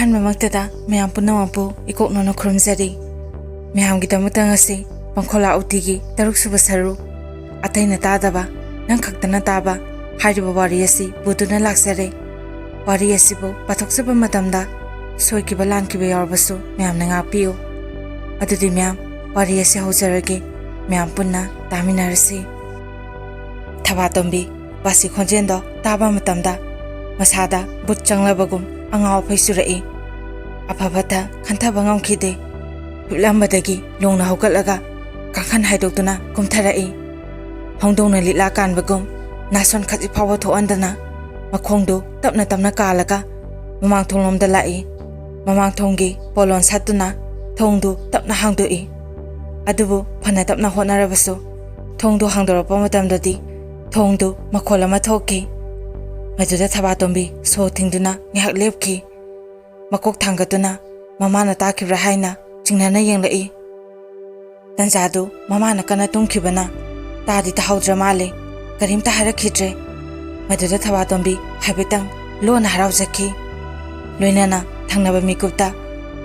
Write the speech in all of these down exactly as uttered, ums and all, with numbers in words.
ꯑꯍꯥꯟꯕꯃꯛꯇꯗ ꯃꯌꯥꯝ ꯄꯨꯝꯅꯃꯛꯄꯨ ꯏꯀꯣꯛꯅꯅ ꯈꯨꯔꯨꯝꯖꯔꯤ꯫ ꯃꯌꯥꯝꯒꯤꯗꯃꯛꯇ ꯉꯁꯤ ꯄꯥꯡꯈꯣꯂꯥ ꯎꯇꯤꯒꯤ ꯇꯔꯨꯛ ꯁꯨꯕ ꯁꯔꯨꯛ, "ꯑꯇꯩꯅ ꯇꯥꯗꯕ, ꯅꯪ ꯈꯛꯇꯅ ꯇꯥꯕ" ꯍꯥꯏꯔꯤꯕ ꯋꯥꯔꯤ ꯑꯁꯤ ꯄꯨꯗꯨꯅ ꯂꯥꯛꯆꯔꯦ꯫ ꯋꯥꯔꯤ ꯑꯁꯤꯕꯨ ꯄꯥꯊꯣꯛꯆꯕ ꯃꯇꯝꯗ ꯁꯣꯏꯈꯤꯕ ꯂꯥꯟꯈꯤꯕ ꯌꯥꯎꯔꯕꯁꯨ ꯃꯌꯥꯝꯅ ꯉꯥꯛꯄꯤꯌꯨ꯫ ꯑꯗꯨꯗꯤ ꯃꯌꯥꯝ, ꯋꯥꯔꯤ ꯑꯁꯤ ꯍꯧꯖꯔꯒꯦ꯫ ꯃꯌꯥꯝ ꯄꯨꯟꯅ ꯇꯥꯃꯤꯟꯅꯔꯁꯤ꯫ ꯊꯕꯥꯇꯣꯝꯕꯤ ꯕꯥꯁꯤ ꯈꯣꯟꯖꯦꯜꯗꯣ ꯇꯥꯕ ꯃꯇꯝꯗ ꯃꯁꯥꯗ ꯕꯨꯠ ꯆꯪꯂꯕꯒꯨꯝ ꯑꯉꯥꯎ ꯑꯐꯩ ꯆꯨꯔꯛꯏ꯫ ꯑꯐ ꯐꯠꯇ ꯈꯟꯊꯕ ꯉꯝꯈꯤꯗꯦ꯫ ꯍꯤꯞꯂꯝꯕꯗꯒꯤ ꯂꯣꯡꯅ ꯍꯧꯒꯠꯂꯒ ꯀꯥꯡꯈꯟ ꯍꯥꯏꯗꯣꯛꯇꯨꯅ ꯀꯨꯝꯊꯔꯛꯏ꯫ ꯍꯧꯗꯣꯡꯅ ꯂꯤꯛꯂꯥ ꯀꯥꯟꯕꯒꯨꯝ ꯅꯥꯁꯣꯟ ꯈꯖꯤꯛ ꯐꯥꯎꯕ ꯊꯣꯛꯍꯟꯗꯅ ꯃꯈꯣꯡꯗꯨ ꯇꯞꯅ ꯇꯞꯅ ꯀꯥꯜꯂꯒ ꯃꯃꯥꯡ ꯊꯣꯡꯂꯣꯝꯗ ꯂꯥꯛꯏ꯫ ꯃꯃꯥꯡ ꯊꯣꯡꯒꯤ ꯄꯣꯂꯣꯟ ꯁꯠꯇꯨꯅ ꯊꯣꯡꯗꯨ ꯇꯞꯅ ꯍꯥꯡꯗꯣꯛꯏ꯫ ꯑꯗꯨꯕꯨ ꯐꯅ ꯇꯞꯅ ꯍꯣꯠꯅꯔꯕꯁꯨ ꯊꯣꯡꯗꯨ ꯍꯥꯡꯗꯣꯔꯛꯄ ꯃꯇꯝꯗꯗꯤ ꯊꯣꯡꯗꯨ ꯃꯈꯣꯜ ꯑꯃ ꯊꯣꯛꯈꯤ꯫ ꯃꯗꯨꯗ ꯊꯕꯥꯇꯣꯝꯕꯤ ꯁꯣ ꯊꯤꯡꯗꯨꯅ ꯉꯥꯏꯍꯥꯛ ꯂꯦꯞꯈꯤ꯫ ꯃꯀꯣꯛ ꯊꯥꯡꯒꯠꯇꯨꯅ ꯃꯃꯥꯅ ꯇꯥꯈꯤꯕ꯭ꯔꯥ ꯍꯥꯏꯅ ꯆꯤꯡꯅꯅ ꯌꯦꯡꯂꯛꯏ꯫ ꯇꯟꯖꯥꯗꯨ ꯃꯃꯥꯅ ꯀꯟꯅ ꯇꯨꯝꯈꯤꯕꯅ ꯇꯥꯗꯤ ꯇꯥꯍꯧꯗ꯭ꯔ ꯃꯥꯜꯂꯦ꯫ ꯀꯔꯤꯝꯇ ꯍꯥꯏꯔꯛꯈꯤꯗ꯭ꯔꯦ꯫ ꯃꯗꯨꯗ ꯊꯕꯥꯇꯣꯝꯕꯤ ꯍꯥꯏꯐꯦꯠꯇꯪ ꯂꯣꯟꯅ ꯍꯔꯥꯎꯖꯈꯤ꯫ ꯂꯣꯏꯅꯅ ꯊꯪꯅꯕ ꯃꯤꯀꯨꯞꯇ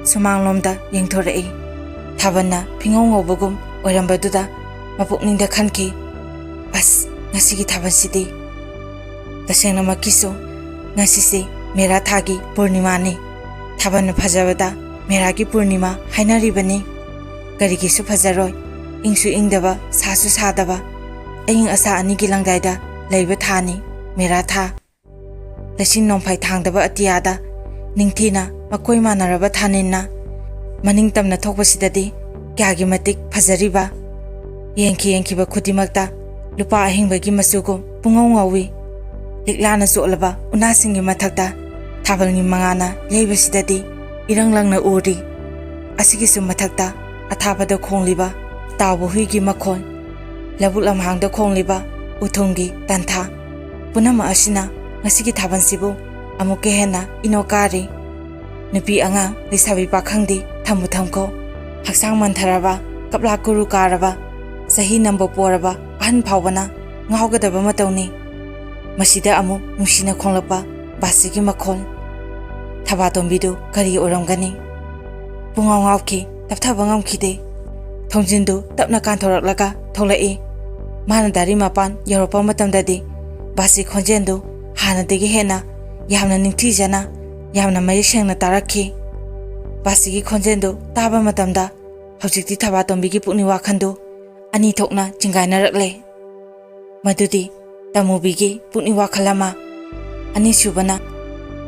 ꯁꯨꯃꯥꯡꯂꯣꯝꯗ ꯌꯦꯡꯊꯣꯔꯛꯏ꯫ ꯊꯥꯕꯜꯅ ꯐꯤꯉꯧ ꯉꯧꯕꯒꯨꯝ ꯑꯣꯏꯔꯝꯕꯗꯨꯗ ꯃꯄꯨꯛꯅꯤꯡꯗ ꯈꯟꯈꯤ, "ꯑꯁ, ꯉꯁꯤꯒꯤ ꯊꯥꯕꯜꯁꯤꯗꯤ!" ꯇꯁꯦꯡꯅꯃꯛꯀꯤꯁꯨ ꯉꯁꯤꯁꯤ ꯃꯦꯔꯥ ꯊꯥꯒꯤ ꯄꯨꯔꯅꯤꯃꯥꯅꯤ꯫ ꯊꯥꯕꯜꯅ ꯐꯖꯕꯗ ꯃꯦꯔꯥꯒꯤ ꯄꯨꯔꯅꯤꯃꯥ ꯍꯥꯏꯅꯔꯤꯕꯅꯤ꯫ ꯀꯔꯤꯒꯤꯁꯨ ꯐꯖꯔꯣꯏ? ꯏꯪꯁꯨ ꯏꯪꯗꯕ, ꯁꯥꯁꯨ ꯁꯥꯗꯕ, ꯑꯏꯪ ꯑꯁꯥ ꯑꯅꯤꯒꯤ ꯂꯪꯗꯥꯏꯗ ꯂꯩꯕ ꯊꯥꯅꯤ ꯃꯦꯔꯥ ꯊꯥ꯫ ꯂꯩꯆꯤꯟ ꯅꯣꯡꯐꯥꯏ ꯊꯥꯡꯗꯕ ꯑꯇꯤꯌꯥꯗ ꯅꯤꯡꯊꯤꯅ ꯃꯀꯣꯏ ꯃꯥꯟꯅꯔꯕ ꯊꯥꯅꯤꯟꯅ ꯃꯅꯤꯡ ꯇꯝꯅ ꯊꯣꯛꯄꯁꯤꯗꯗꯤ ꯀꯌꯥꯒꯤ ꯃꯇꯤꯛ ꯐꯖꯔꯤꯕ! ꯌꯦꯡꯈꯤ ꯌꯦꯡꯈꯤꯕ ꯈꯨꯗꯤꯡꯃꯛꯇ ꯂꯨꯄꯥ ꯑꯍꯤꯡꯕꯒꯤ ꯃꯆꯨꯒꯨꯝ ꯄꯨꯡꯉꯧ ꯉꯧꯏ꯫ ꯂꯤꯛꯂꯥꯅ ꯆꯣꯠꯂꯕ ꯎꯅꯥꯁꯤꯡꯒꯤ ꯃꯊꯛꯇ ꯊꯥꯕꯜꯒꯤ ꯃꯉꯥꯜꯅ ꯌꯩꯕꯁꯤꯗꯗꯤ ꯏꯔꯪ ꯂꯪꯅ ꯎꯔꯤ꯫ ꯑꯁꯤꯒꯤꯁꯨ ꯃꯊꯛꯇ ꯑꯊꯥꯕꯗ ꯈꯣꯡꯂꯤꯕ ꯇꯥꯎꯕ ꯍꯨꯏꯒꯤ ꯃꯈꯣꯟ, ꯂꯧꯕꯨꯛ ꯂꯝꯍꯥꯡꯗ ꯈꯣꯡꯂꯤꯕ ꯎꯊꯨꯝꯒꯤ ꯇꯟꯊꯥ ꯄꯨꯝꯅꯃꯛ ꯑꯁꯤꯅ ꯉꯁꯤꯒꯤ ꯊꯥꯕꯜꯁꯤꯕꯨ ꯑꯃꯨꯛꯀ ꯍꯦꯟꯅ ꯏꯅꯣ ꯀꯥꯔꯤ꯫ ꯅꯨꯄꯤ ꯑꯉꯥꯡ ꯂꯩꯁꯥꯕꯤ ꯄꯥꯈꯪꯗꯤ ꯊꯝꯕꯨ ꯊꯝꯈꯣ, ꯍꯛꯆꯥꯡ ꯃꯟꯊꯔꯕ, ꯀꯞꯂꯥ ꯀꯨꯔꯨ ꯀꯥꯔꯕ, ꯆꯍꯤ ꯅꯝꯕ ꯄꯣꯔꯕ ꯑꯍꯟ ꯐꯥꯎꯕꯅ ꯉꯥꯎꯒꯗꯕ ꯃꯇꯧꯅꯤ꯫ ꯃꯁꯤꯗ ꯑꯃꯨꯛ ꯅꯨꯡꯁꯤꯅ ꯈꯣꯡꯂꯛꯄ ꯕꯥꯁꯤꯒꯤ ꯃꯈꯣꯜ꯫ ꯊꯕꯥꯇꯣꯝꯕꯤꯗꯨ ꯀꯔꯤ ꯑꯣꯏꯔꯝꯒꯅꯤ? ꯄꯨꯡꯉꯥꯎ ꯉꯥꯎꯈꯤ, ꯇꯞꯊꯕ ꯉꯝꯈꯤꯗꯦ꯫ ꯊꯣꯡꯖꯤꯟꯗꯨ ꯇꯞꯅ ꯀꯥꯟꯊꯣꯔꯛꯂꯒ ꯊꯣꯛꯂꯛꯏ꯫ ꯃꯥꯅ ꯗꯥꯔꯤ ꯃꯄꯥꯟ ꯌꯧꯔꯛꯄ ꯃꯇꯝꯗꯗꯤ ꯕꯥꯁꯤ ꯈꯣꯟꯖꯦꯜꯗꯨ ꯍꯥꯟꯅꯗꯒꯤ ꯍꯦꯟꯅ ꯌꯥꯝꯅ ꯅꯤꯡꯊꯤꯖꯅ, ꯌꯥꯝꯅ ꯃꯌꯦꯛ ꯁꯦꯡꯅ ꯇꯥꯔꯛꯈꯤ꯫ ꯕꯥꯁꯤꯒꯤ ꯈꯣꯟꯖꯦꯜꯗꯨ ꯇꯥꯕ ꯃꯇꯝꯗ ꯍꯧꯖꯤꯛꯇꯤ ꯊꯕꯥꯇꯣꯝꯕꯤꯒꯤ ꯄꯨꯛꯅꯤꯡ ꯋꯥꯈꯜꯗꯨ ꯑꯅꯤ ꯊꯣꯛꯅ ꯆꯤꯡꯒꯥꯏꯅꯔꯛꯂꯦ꯫ ꯃꯗꯨꯗꯤ ꯇꯃꯨꯕꯤꯒꯤ ꯄꯨꯛꯅꯤꯡ ꯋꯥꯈꯜ ꯑꯃ, ꯑꯅꯤꯁꯨꯕꯅ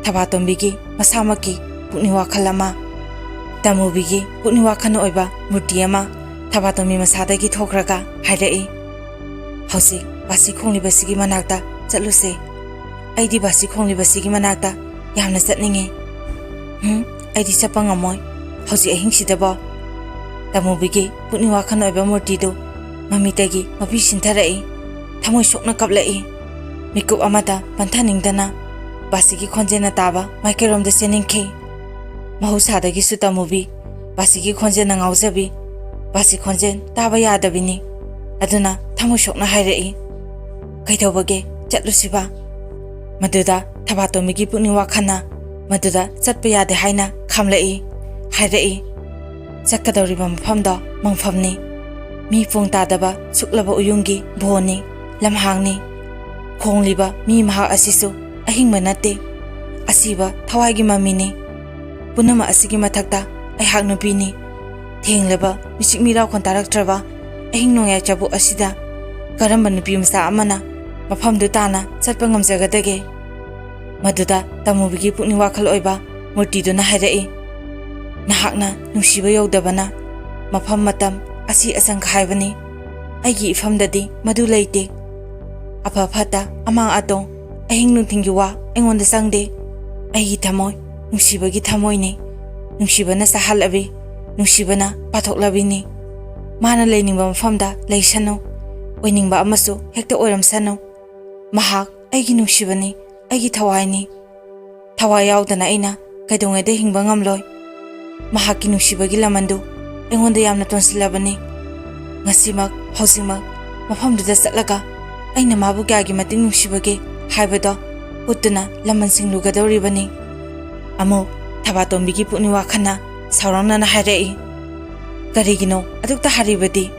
ꯊꯕꯥꯇꯣꯝꯕꯤꯒꯤ ꯃꯁꯥꯃꯛꯀꯤ ꯄꯨꯛꯅꯤꯡ ꯋꯥꯈꯜ ꯑꯃ꯫ ꯇꯃꯨꯕꯤꯒꯤ ꯄꯨꯛꯅꯤꯡ ꯋꯥꯈꯜ ꯑꯣꯏꯕ ꯃꯨꯔꯇꯤ ꯑꯃ ꯊꯕꯥꯇꯣꯝꯕꯤ ꯃꯁꯥꯗꯒꯤ ꯊꯣꯛꯈ꯭ꯔꯒ ꯍꯥꯏꯔꯛꯏ, "ꯍꯧꯖꯤꯛ ꯕꯥꯁꯤ ꯈꯣꯡꯂꯤꯕꯁꯤꯒꯤ ꯃꯅꯥꯛꯇ ꯆꯠꯂꯨꯁꯦ꯫ ꯑꯩꯗꯤ ꯕꯥꯁꯤ ꯈꯣꯡꯂꯤꯕꯁꯤꯒꯤ ꯃꯅꯥꯛꯇ ꯌꯥꯝꯅ ꯆꯠꯅꯤꯡꯉꯤ꯫ ꯎꯝ, ꯑꯩꯗꯤ ꯆꯠꯄ ꯉꯝꯃꯣꯏ ꯍꯧꯖꯤꯛ ꯑꯍꯤꯡꯁꯤꯗꯕꯣ꯫" ꯇꯃꯨꯕꯤꯒꯤ ꯄꯨꯛꯅꯤꯡ ꯋꯥꯈꯜ ꯑꯣꯏꯕ ꯃꯨꯔꯇꯤꯗꯨ ꯃꯃꯤꯠꯇꯒꯤ ꯃꯄꯤ ꯁꯤꯟꯊꯔꯛꯏ꯫ ꯊꯃꯣꯏ ꯁꯣꯛꯅ ꯀꯞꯂꯛꯏ꯫ ꯃꯤꯀꯨꯞ ꯑꯃꯇ ꯄꯟꯊꯅꯤꯡꯗꯅ ꯕꯥꯁꯤꯒꯤ ꯈꯣꯟꯖꯦꯜꯅ ꯇꯥꯕ ꯃꯥꯏꯀꯩꯔꯣꯝꯗ ꯆꯦꯟꯅꯤꯡꯈꯤ꯫ ꯃꯍꯧꯁꯥꯗꯒꯤꯁꯨ ꯇꯃꯨꯕꯤ ꯕꯥꯁꯤꯒꯤ ꯈꯣꯟꯖꯦꯜꯅ ꯉꯥꯎꯖꯕꯤ, ꯕꯥꯁꯤ ꯈꯣꯟꯖꯦꯜ ꯇꯥꯕ ꯌꯥꯗꯕꯤꯅꯤ꯫ ꯑꯗꯨꯅ ꯊꯃꯣꯏ ꯁꯣꯛꯅ ꯍꯥꯏꯔꯛꯏ, "ꯀꯩꯗꯧꯕꯒꯦ? ꯆꯠꯂꯨꯁꯤꯕ?" ꯃꯗꯨꯗ ꯊꯕꯥꯇꯣꯝꯕꯤꯒꯤ ꯄꯨꯛꯅꯤꯡ ꯋꯥꯈꯜꯅ ꯃꯗꯨꯗ ꯆꯠꯄ ꯌꯥꯗꯦ ꯍꯥꯏꯅ ꯈꯥꯝꯂꯛꯏ, ꯍꯥꯏꯔꯛꯏ, "ꯆꯠꯀꯗꯧꯔꯤꯕ ꯃꯐꯝꯗꯣ ꯃꯪꯐꯝꯅꯤ꯫ ꯃꯤ ꯄꯣꯡ ꯇꯥꯗꯕ ꯁꯨꯛꯂꯕ ꯎꯌꯨꯡꯒꯤ ꯚꯣꯟꯅꯤ, ꯂꯝꯍꯥꯡꯅꯤ꯫ ꯈꯣꯡꯂꯤꯕ ꯃꯤ ꯃꯍꯥꯛ ꯑꯁꯤꯁꯨ ꯑꯍꯤꯡꯕ ꯅꯠꯇꯦ, ꯑꯁꯤꯕ ꯊꯋꯥꯏꯒꯤ ꯃꯃꯤꯅꯤ꯫ ꯄꯨꯝꯅꯃꯛ ꯑꯁꯤꯒꯤ ꯃꯊꯛꯇ ꯑꯩꯍꯥꯛ ꯅꯨꯄꯤꯅꯤ꯫ ꯊꯦꯡꯂꯕ ꯃꯤꯆꯤꯛ ꯃꯤꯔꯥꯎꯈꯣꯟ ꯇꯥꯔꯛꯇ꯭ꯔꯕ ꯑꯍꯤꯡ ꯅꯣꯡꯌꯥꯏ ꯆꯕꯨꯛ ꯑꯁꯤꯗ ꯀꯔꯝꯕ ꯅꯨꯄꯤ ꯃꯆꯥ ꯑꯃꯅ ꯃꯐꯝꯗꯨ ꯇꯥꯅ ꯆꯠꯄ ꯉꯝꯖꯒꯗꯒꯦ?" ꯃꯗꯨꯗ ꯇꯃꯨꯕꯤꯒꯤ ꯄꯨꯛꯅꯤꯡ ꯋꯥꯈꯜ ꯑꯣꯏꯕ ꯃꯨꯔꯇꯤꯗꯨꯅ ꯍꯥꯏꯔꯛꯏ, "ꯅꯍꯥꯛꯅ ꯅꯨꯡꯁꯤꯕ ꯌꯧꯗꯕꯅ ꯃꯐꯝ ꯃꯇꯝ ꯑꯁꯤ ꯑꯆꯪ ꯈꯥꯏꯕꯅꯤ꯫ ꯑꯩꯒꯤ ꯏꯐꯝꯗꯗꯤ ꯃꯗꯨ ꯂꯩꯇꯦ꯫ ꯑꯐ ꯐꯠꯇ, ꯑꯃꯥꯡ ꯑꯇꯣꯡ, ꯑꯍꯤꯡ ꯅꯨꯡꯊꯤꯜꯒꯤ ꯋꯥ ꯑꯩꯉꯣꯟꯗ ꯆꯪꯗꯦ꯫ ꯑꯩꯒꯤ ꯊꯃꯣꯏ ꯅꯨꯡꯁꯤꯕꯒꯤ ꯊꯃꯣꯏꯅꯤ꯫ ꯅꯨꯡꯁꯤꯕꯅ ꯆꯥꯍꯜꯂꯕꯤ, ꯅꯨꯡꯁꯤꯕꯅ ꯄꯥꯊꯣꯛꯂꯕꯤꯅꯤ꯫ ꯃꯥꯅ ꯂꯩꯅꯤꯡꯕ ꯃꯐꯝꯗ ꯂꯩꯁꯅꯨ, ꯑꯣꯏꯅꯤꯡꯕ ꯑꯃꯁꯨ ꯍꯦꯛꯇ ꯑꯣꯏꯔꯝꯁꯅꯨ꯫ ꯃꯍꯥꯛ ꯑꯩꯒꯤ ꯅꯨꯡꯁꯤꯕꯅꯤ, ꯑꯩꯒꯤ ꯊꯋꯥꯏꯅꯤ꯫ ꯊꯋꯥꯏ ꯌꯥꯎꯗꯅ ꯑꯩꯅ ꯀꯩꯗꯧꯉꯩꯗ ꯍꯤꯡꯕ ꯉꯝꯂꯣꯏ꯫ ꯃꯍꯥꯛꯀꯤ ꯅꯨꯡꯁꯤꯕꯒꯤ ꯂꯃꯟꯗꯨ ꯑꯩꯉꯣꯟꯗ ꯌꯥꯝꯅ ꯇꯣꯟꯁꯤꯜꯂꯕꯅꯤ꯫ ꯉꯁꯤꯃꯛ, ꯍꯧꯖꯤꯛꯃꯛ ꯃꯐꯝꯗꯨꯗ ꯆꯠꯂꯒ ꯑꯩꯅ ꯃꯥꯕꯨ ꯀꯌꯥꯒꯤ ꯃꯇꯤꯛ ꯅꯨꯡꯁꯤꯕꯒꯦ ꯍꯥꯏꯕꯗꯣ ꯎꯠꯇꯨꯅ ꯂꯃꯟ ꯁꯤꯡꯂꯨꯒꯗꯧꯔꯤꯕꯅꯤ꯫" ꯑꯃꯨꯛ ꯊꯕꯥꯇꯣꯝꯕꯤꯒꯤ ꯄꯨꯛꯅꯤꯡ ꯋꯥꯈꯜꯅ ꯁꯥꯎꯔꯥꯡꯅꯅ ꯍꯥꯏꯔꯛꯏ, "ꯀꯔꯤꯒꯤꯅꯣ ꯑꯗꯨꯛꯇ ꯍꯥꯏꯔꯤꯕꯗꯤ?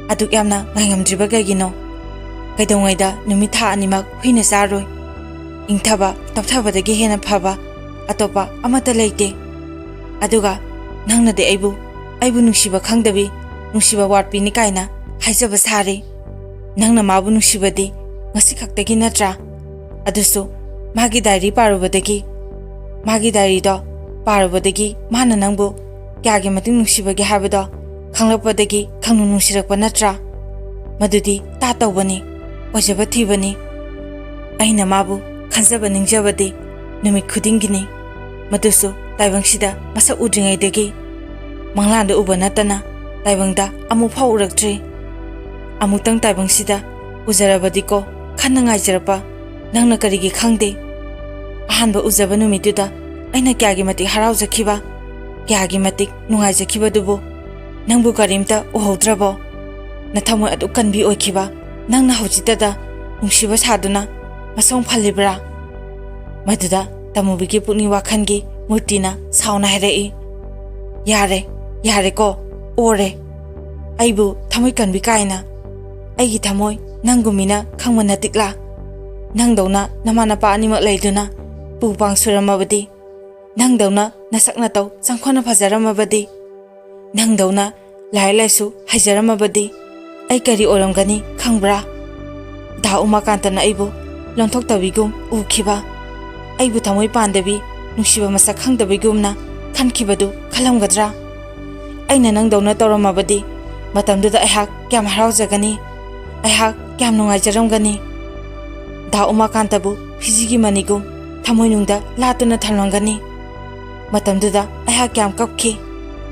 ꯑꯗꯨꯛ ꯌꯥꯝꯅ ꯉꯥꯏꯉꯝꯗ꯭ꯔꯤꯕ ꯀꯩꯒꯤꯅꯣ? ꯀꯩꯗꯧꯉꯩꯗ ꯅꯨꯃꯤꯠ ꯊꯥ ꯑꯅꯤꯃꯛ ꯍꯨꯏꯅ ꯆꯥꯔꯣꯏ? ꯏꯪꯊꯕ ꯇꯞꯊꯕꯗꯒꯤ ꯍꯦꯟꯅ ꯐꯕ ꯑꯇꯣꯞꯄ ꯑꯃꯠꯇ ꯂꯩꯇꯦ꯫ ꯑꯗꯨꯒ ꯅꯪꯅꯗꯤ ꯑꯩꯕꯨ, ꯑꯩꯕꯨ ꯅꯨꯡꯁꯤꯕ ꯈꯪꯗꯕꯤ, ꯅꯨꯡꯁꯤꯕ ꯋꯥꯠꯄꯤꯅꯤ ꯀꯥꯏꯅ ꯍꯥꯏꯖꯕ ꯁꯥꯔꯤ꯫ ꯅꯪꯅ ꯃꯥꯕꯨ ꯅꯨꯡꯁꯤꯕꯗꯤ ꯉꯁꯤ ꯈꯛꯇꯒꯤ ꯅꯠꯇ꯭ꯔꯥ? ꯑꯗꯨꯁꯨ ꯃꯥꯒꯤ ꯗꯥꯏꯔꯤ ꯄꯥꯔꯨꯕꯗꯒꯤ꯫ ꯃꯥꯒꯤ ꯗꯥꯏꯔꯤꯗꯣ ꯄꯥꯔꯨꯕꯗꯒꯤ ꯃꯥꯅ ꯅꯪꯕꯨ ꯀꯌꯥꯒꯤ ꯃꯇꯤꯛ ꯅꯨꯡꯁꯤꯕꯒꯦ ꯍꯥꯏꯕꯗꯣ ꯈꯪꯂꯛꯄꯗꯒꯤ ꯈꯪꯅꯨꯡ ꯅꯨꯡꯁꯤꯔꯛꯄ ꯅꯠꯇ꯭ꯔꯥ? ꯃꯗꯨꯗꯤ ꯇꯥ ꯇꯧꯕꯅꯤ, ꯑꯣꯏꯖꯕ ꯊꯤꯕꯅꯤ꯫ ꯑꯩꯅ ꯃꯥꯕꯨ ꯈꯟꯖꯕ ꯅꯤꯡꯖꯕꯗꯤ ꯅꯨꯃꯤꯠ ꯈꯨꯗꯤꯡꯒꯤꯅꯤ꯫ ꯃꯗꯨꯁꯨ ꯇꯥꯏꯕꯪꯁꯤꯗ ꯃꯁꯛ ꯎꯗ꯭ꯔꯤꯉꯩꯗꯒꯤ꯫ ꯃꯪꯂꯥꯟꯗ ꯎꯕ ꯅꯠꯇꯅ ꯇꯥꯏꯕꯪꯗ ꯑꯃꯨꯛ ꯐꯥꯎ ꯎꯔꯛꯇ꯭ꯔꯤ꯫ ꯑꯃꯨꯛꯇꯪ ꯇꯥꯏꯕꯪꯁꯤꯗ ꯎꯖꯔꯕꯗꯤꯀꯣ, ꯈꯟꯅ ꯉꯥꯏꯖꯔꯛꯄ ꯅꯪꯅ ꯀꯔꯤꯒꯤ ꯈꯪꯗꯦ? ꯑꯍꯥꯟꯕ ꯎꯖꯕ ꯅꯨꯃꯤꯠꯇꯨꯗ ꯑꯩꯅ ꯀꯌꯥꯒꯤ ꯃꯇꯤꯛ ꯍꯔꯥꯎꯖꯈꯤꯕ, ꯀꯌꯥꯒꯤ ꯃꯇꯤꯛ ꯅꯨꯡꯉꯥꯏꯖꯈꯤꯕꯗꯨꯕꯨ ꯅꯪꯕꯨ ꯀꯔꯤꯝꯇ ꯎꯍꯧꯗ꯭ꯔꯕꯣ? ꯅꯊꯃꯣꯏ ꯑꯗꯨꯛ ꯀꯟꯕꯤ ꯑꯣꯏꯈꯤꯕ ꯅꯪꯅ ꯍꯧꯖꯤꯛꯇꯗ ꯅꯨꯡꯁꯤꯕ ꯁꯥꯗꯨꯅ ꯃꯁꯣꯡ ꯐꯜꯂꯤꯕ꯭ꯔꯥ?" ꯃꯗꯨꯗ ꯇꯃꯨꯕꯤꯒꯤ ꯄꯨꯛꯅꯤꯡ ꯋꯥꯈꯜꯒꯤ ꯃꯨꯔꯇꯤꯅ ꯁꯥꯎꯅ ꯍꯥꯏꯔꯛꯏ, "ꯌꯥꯔꯦ, ꯌꯥꯔꯦꯀꯣ, ꯑꯣꯔꯦ꯫ ꯑꯩꯕꯨ ꯊꯃꯣꯏ ꯀꯟꯕꯤ ꯀꯥꯏꯅ꯫ ꯑꯩꯒꯤ ꯊꯃꯣꯏ ꯅꯪꯒꯨꯝꯃꯤꯅ ꯈꯪꯕ ꯅꯠꯇꯤꯛꯂꯥ? ꯅꯪꯗꯧꯅ ꯅꯃꯥ ꯅꯄꯥ ꯑꯅꯤꯃꯛ ꯂꯩꯗꯨꯅ ꯄꯨ ꯄꯥꯡ ꯁꯨꯔꯝꯃꯕꯗꯤ, ꯅꯪꯗꯧꯅ ꯅꯁꯛ ꯅꯇꯧ ꯆꯪꯈꯣꯟꯅ ꯐꯖꯔꯝꯃꯕꯗꯤ, ꯅꯪꯗꯧꯅ ꯂꯥꯏꯔꯤꯛ ꯂꯥꯏꯁꯨ ꯍꯩꯖꯔꯝꯃꯕꯗꯤ ꯑꯩ ꯀꯔꯤ ꯑꯣꯏꯔꯝꯒꯅꯤ ꯈꯪꯕ꯭ꯔꯥ?" ꯗꯥ ꯎꯃꯥꯀꯥꯟꯇꯅ ꯑꯩꯕꯨ ꯂꯣꯟꯊꯣꯛꯇꯕꯤꯒꯨꯝ ꯎꯈꯤꯕ, ꯑꯩꯕꯨ ꯊꯃꯣꯏ ꯄꯥꯟꯗꯕꯤ, ꯅꯨꯡꯁꯤꯕ ꯃꯁꯛ ꯈꯪꯗꯕꯤꯒꯨꯝꯅ ꯈꯟꯈꯤꯕꯗꯨ ꯈꯜꯂꯝꯒꯗ꯭ꯔꯥ? ꯑꯩꯅ ꯅꯪꯗꯧꯅ ꯇꯧꯔꯝꯃꯕꯗꯤ ꯃꯇꯝꯗꯨꯗ ꯑꯩꯍꯥꯛ ꯀꯌꯥꯝ ꯍꯔꯥꯎꯖꯒꯅꯤ, ꯑꯩꯍꯥꯛ ꯀꯌꯥꯝ ꯅꯨꯡꯉꯥꯏꯖꯔꯝꯒꯅꯤ꯫ ꯗꯥ ꯎꯃꯥꯀꯥꯟꯇꯕꯨ ꯐꯤꯖꯤꯒꯤ ꯃꯅꯤꯒꯨꯝ ꯊꯃꯣꯏꯅꯨꯡꯗ ꯂꯥꯠꯇꯨꯅ ꯊꯝꯂꯝꯒꯅꯤ꯫ ꯃꯇꯝꯗꯨꯗ ꯑꯩꯍꯥꯛ ꯀꯌꯥꯝ ꯀꯞꯈꯤ,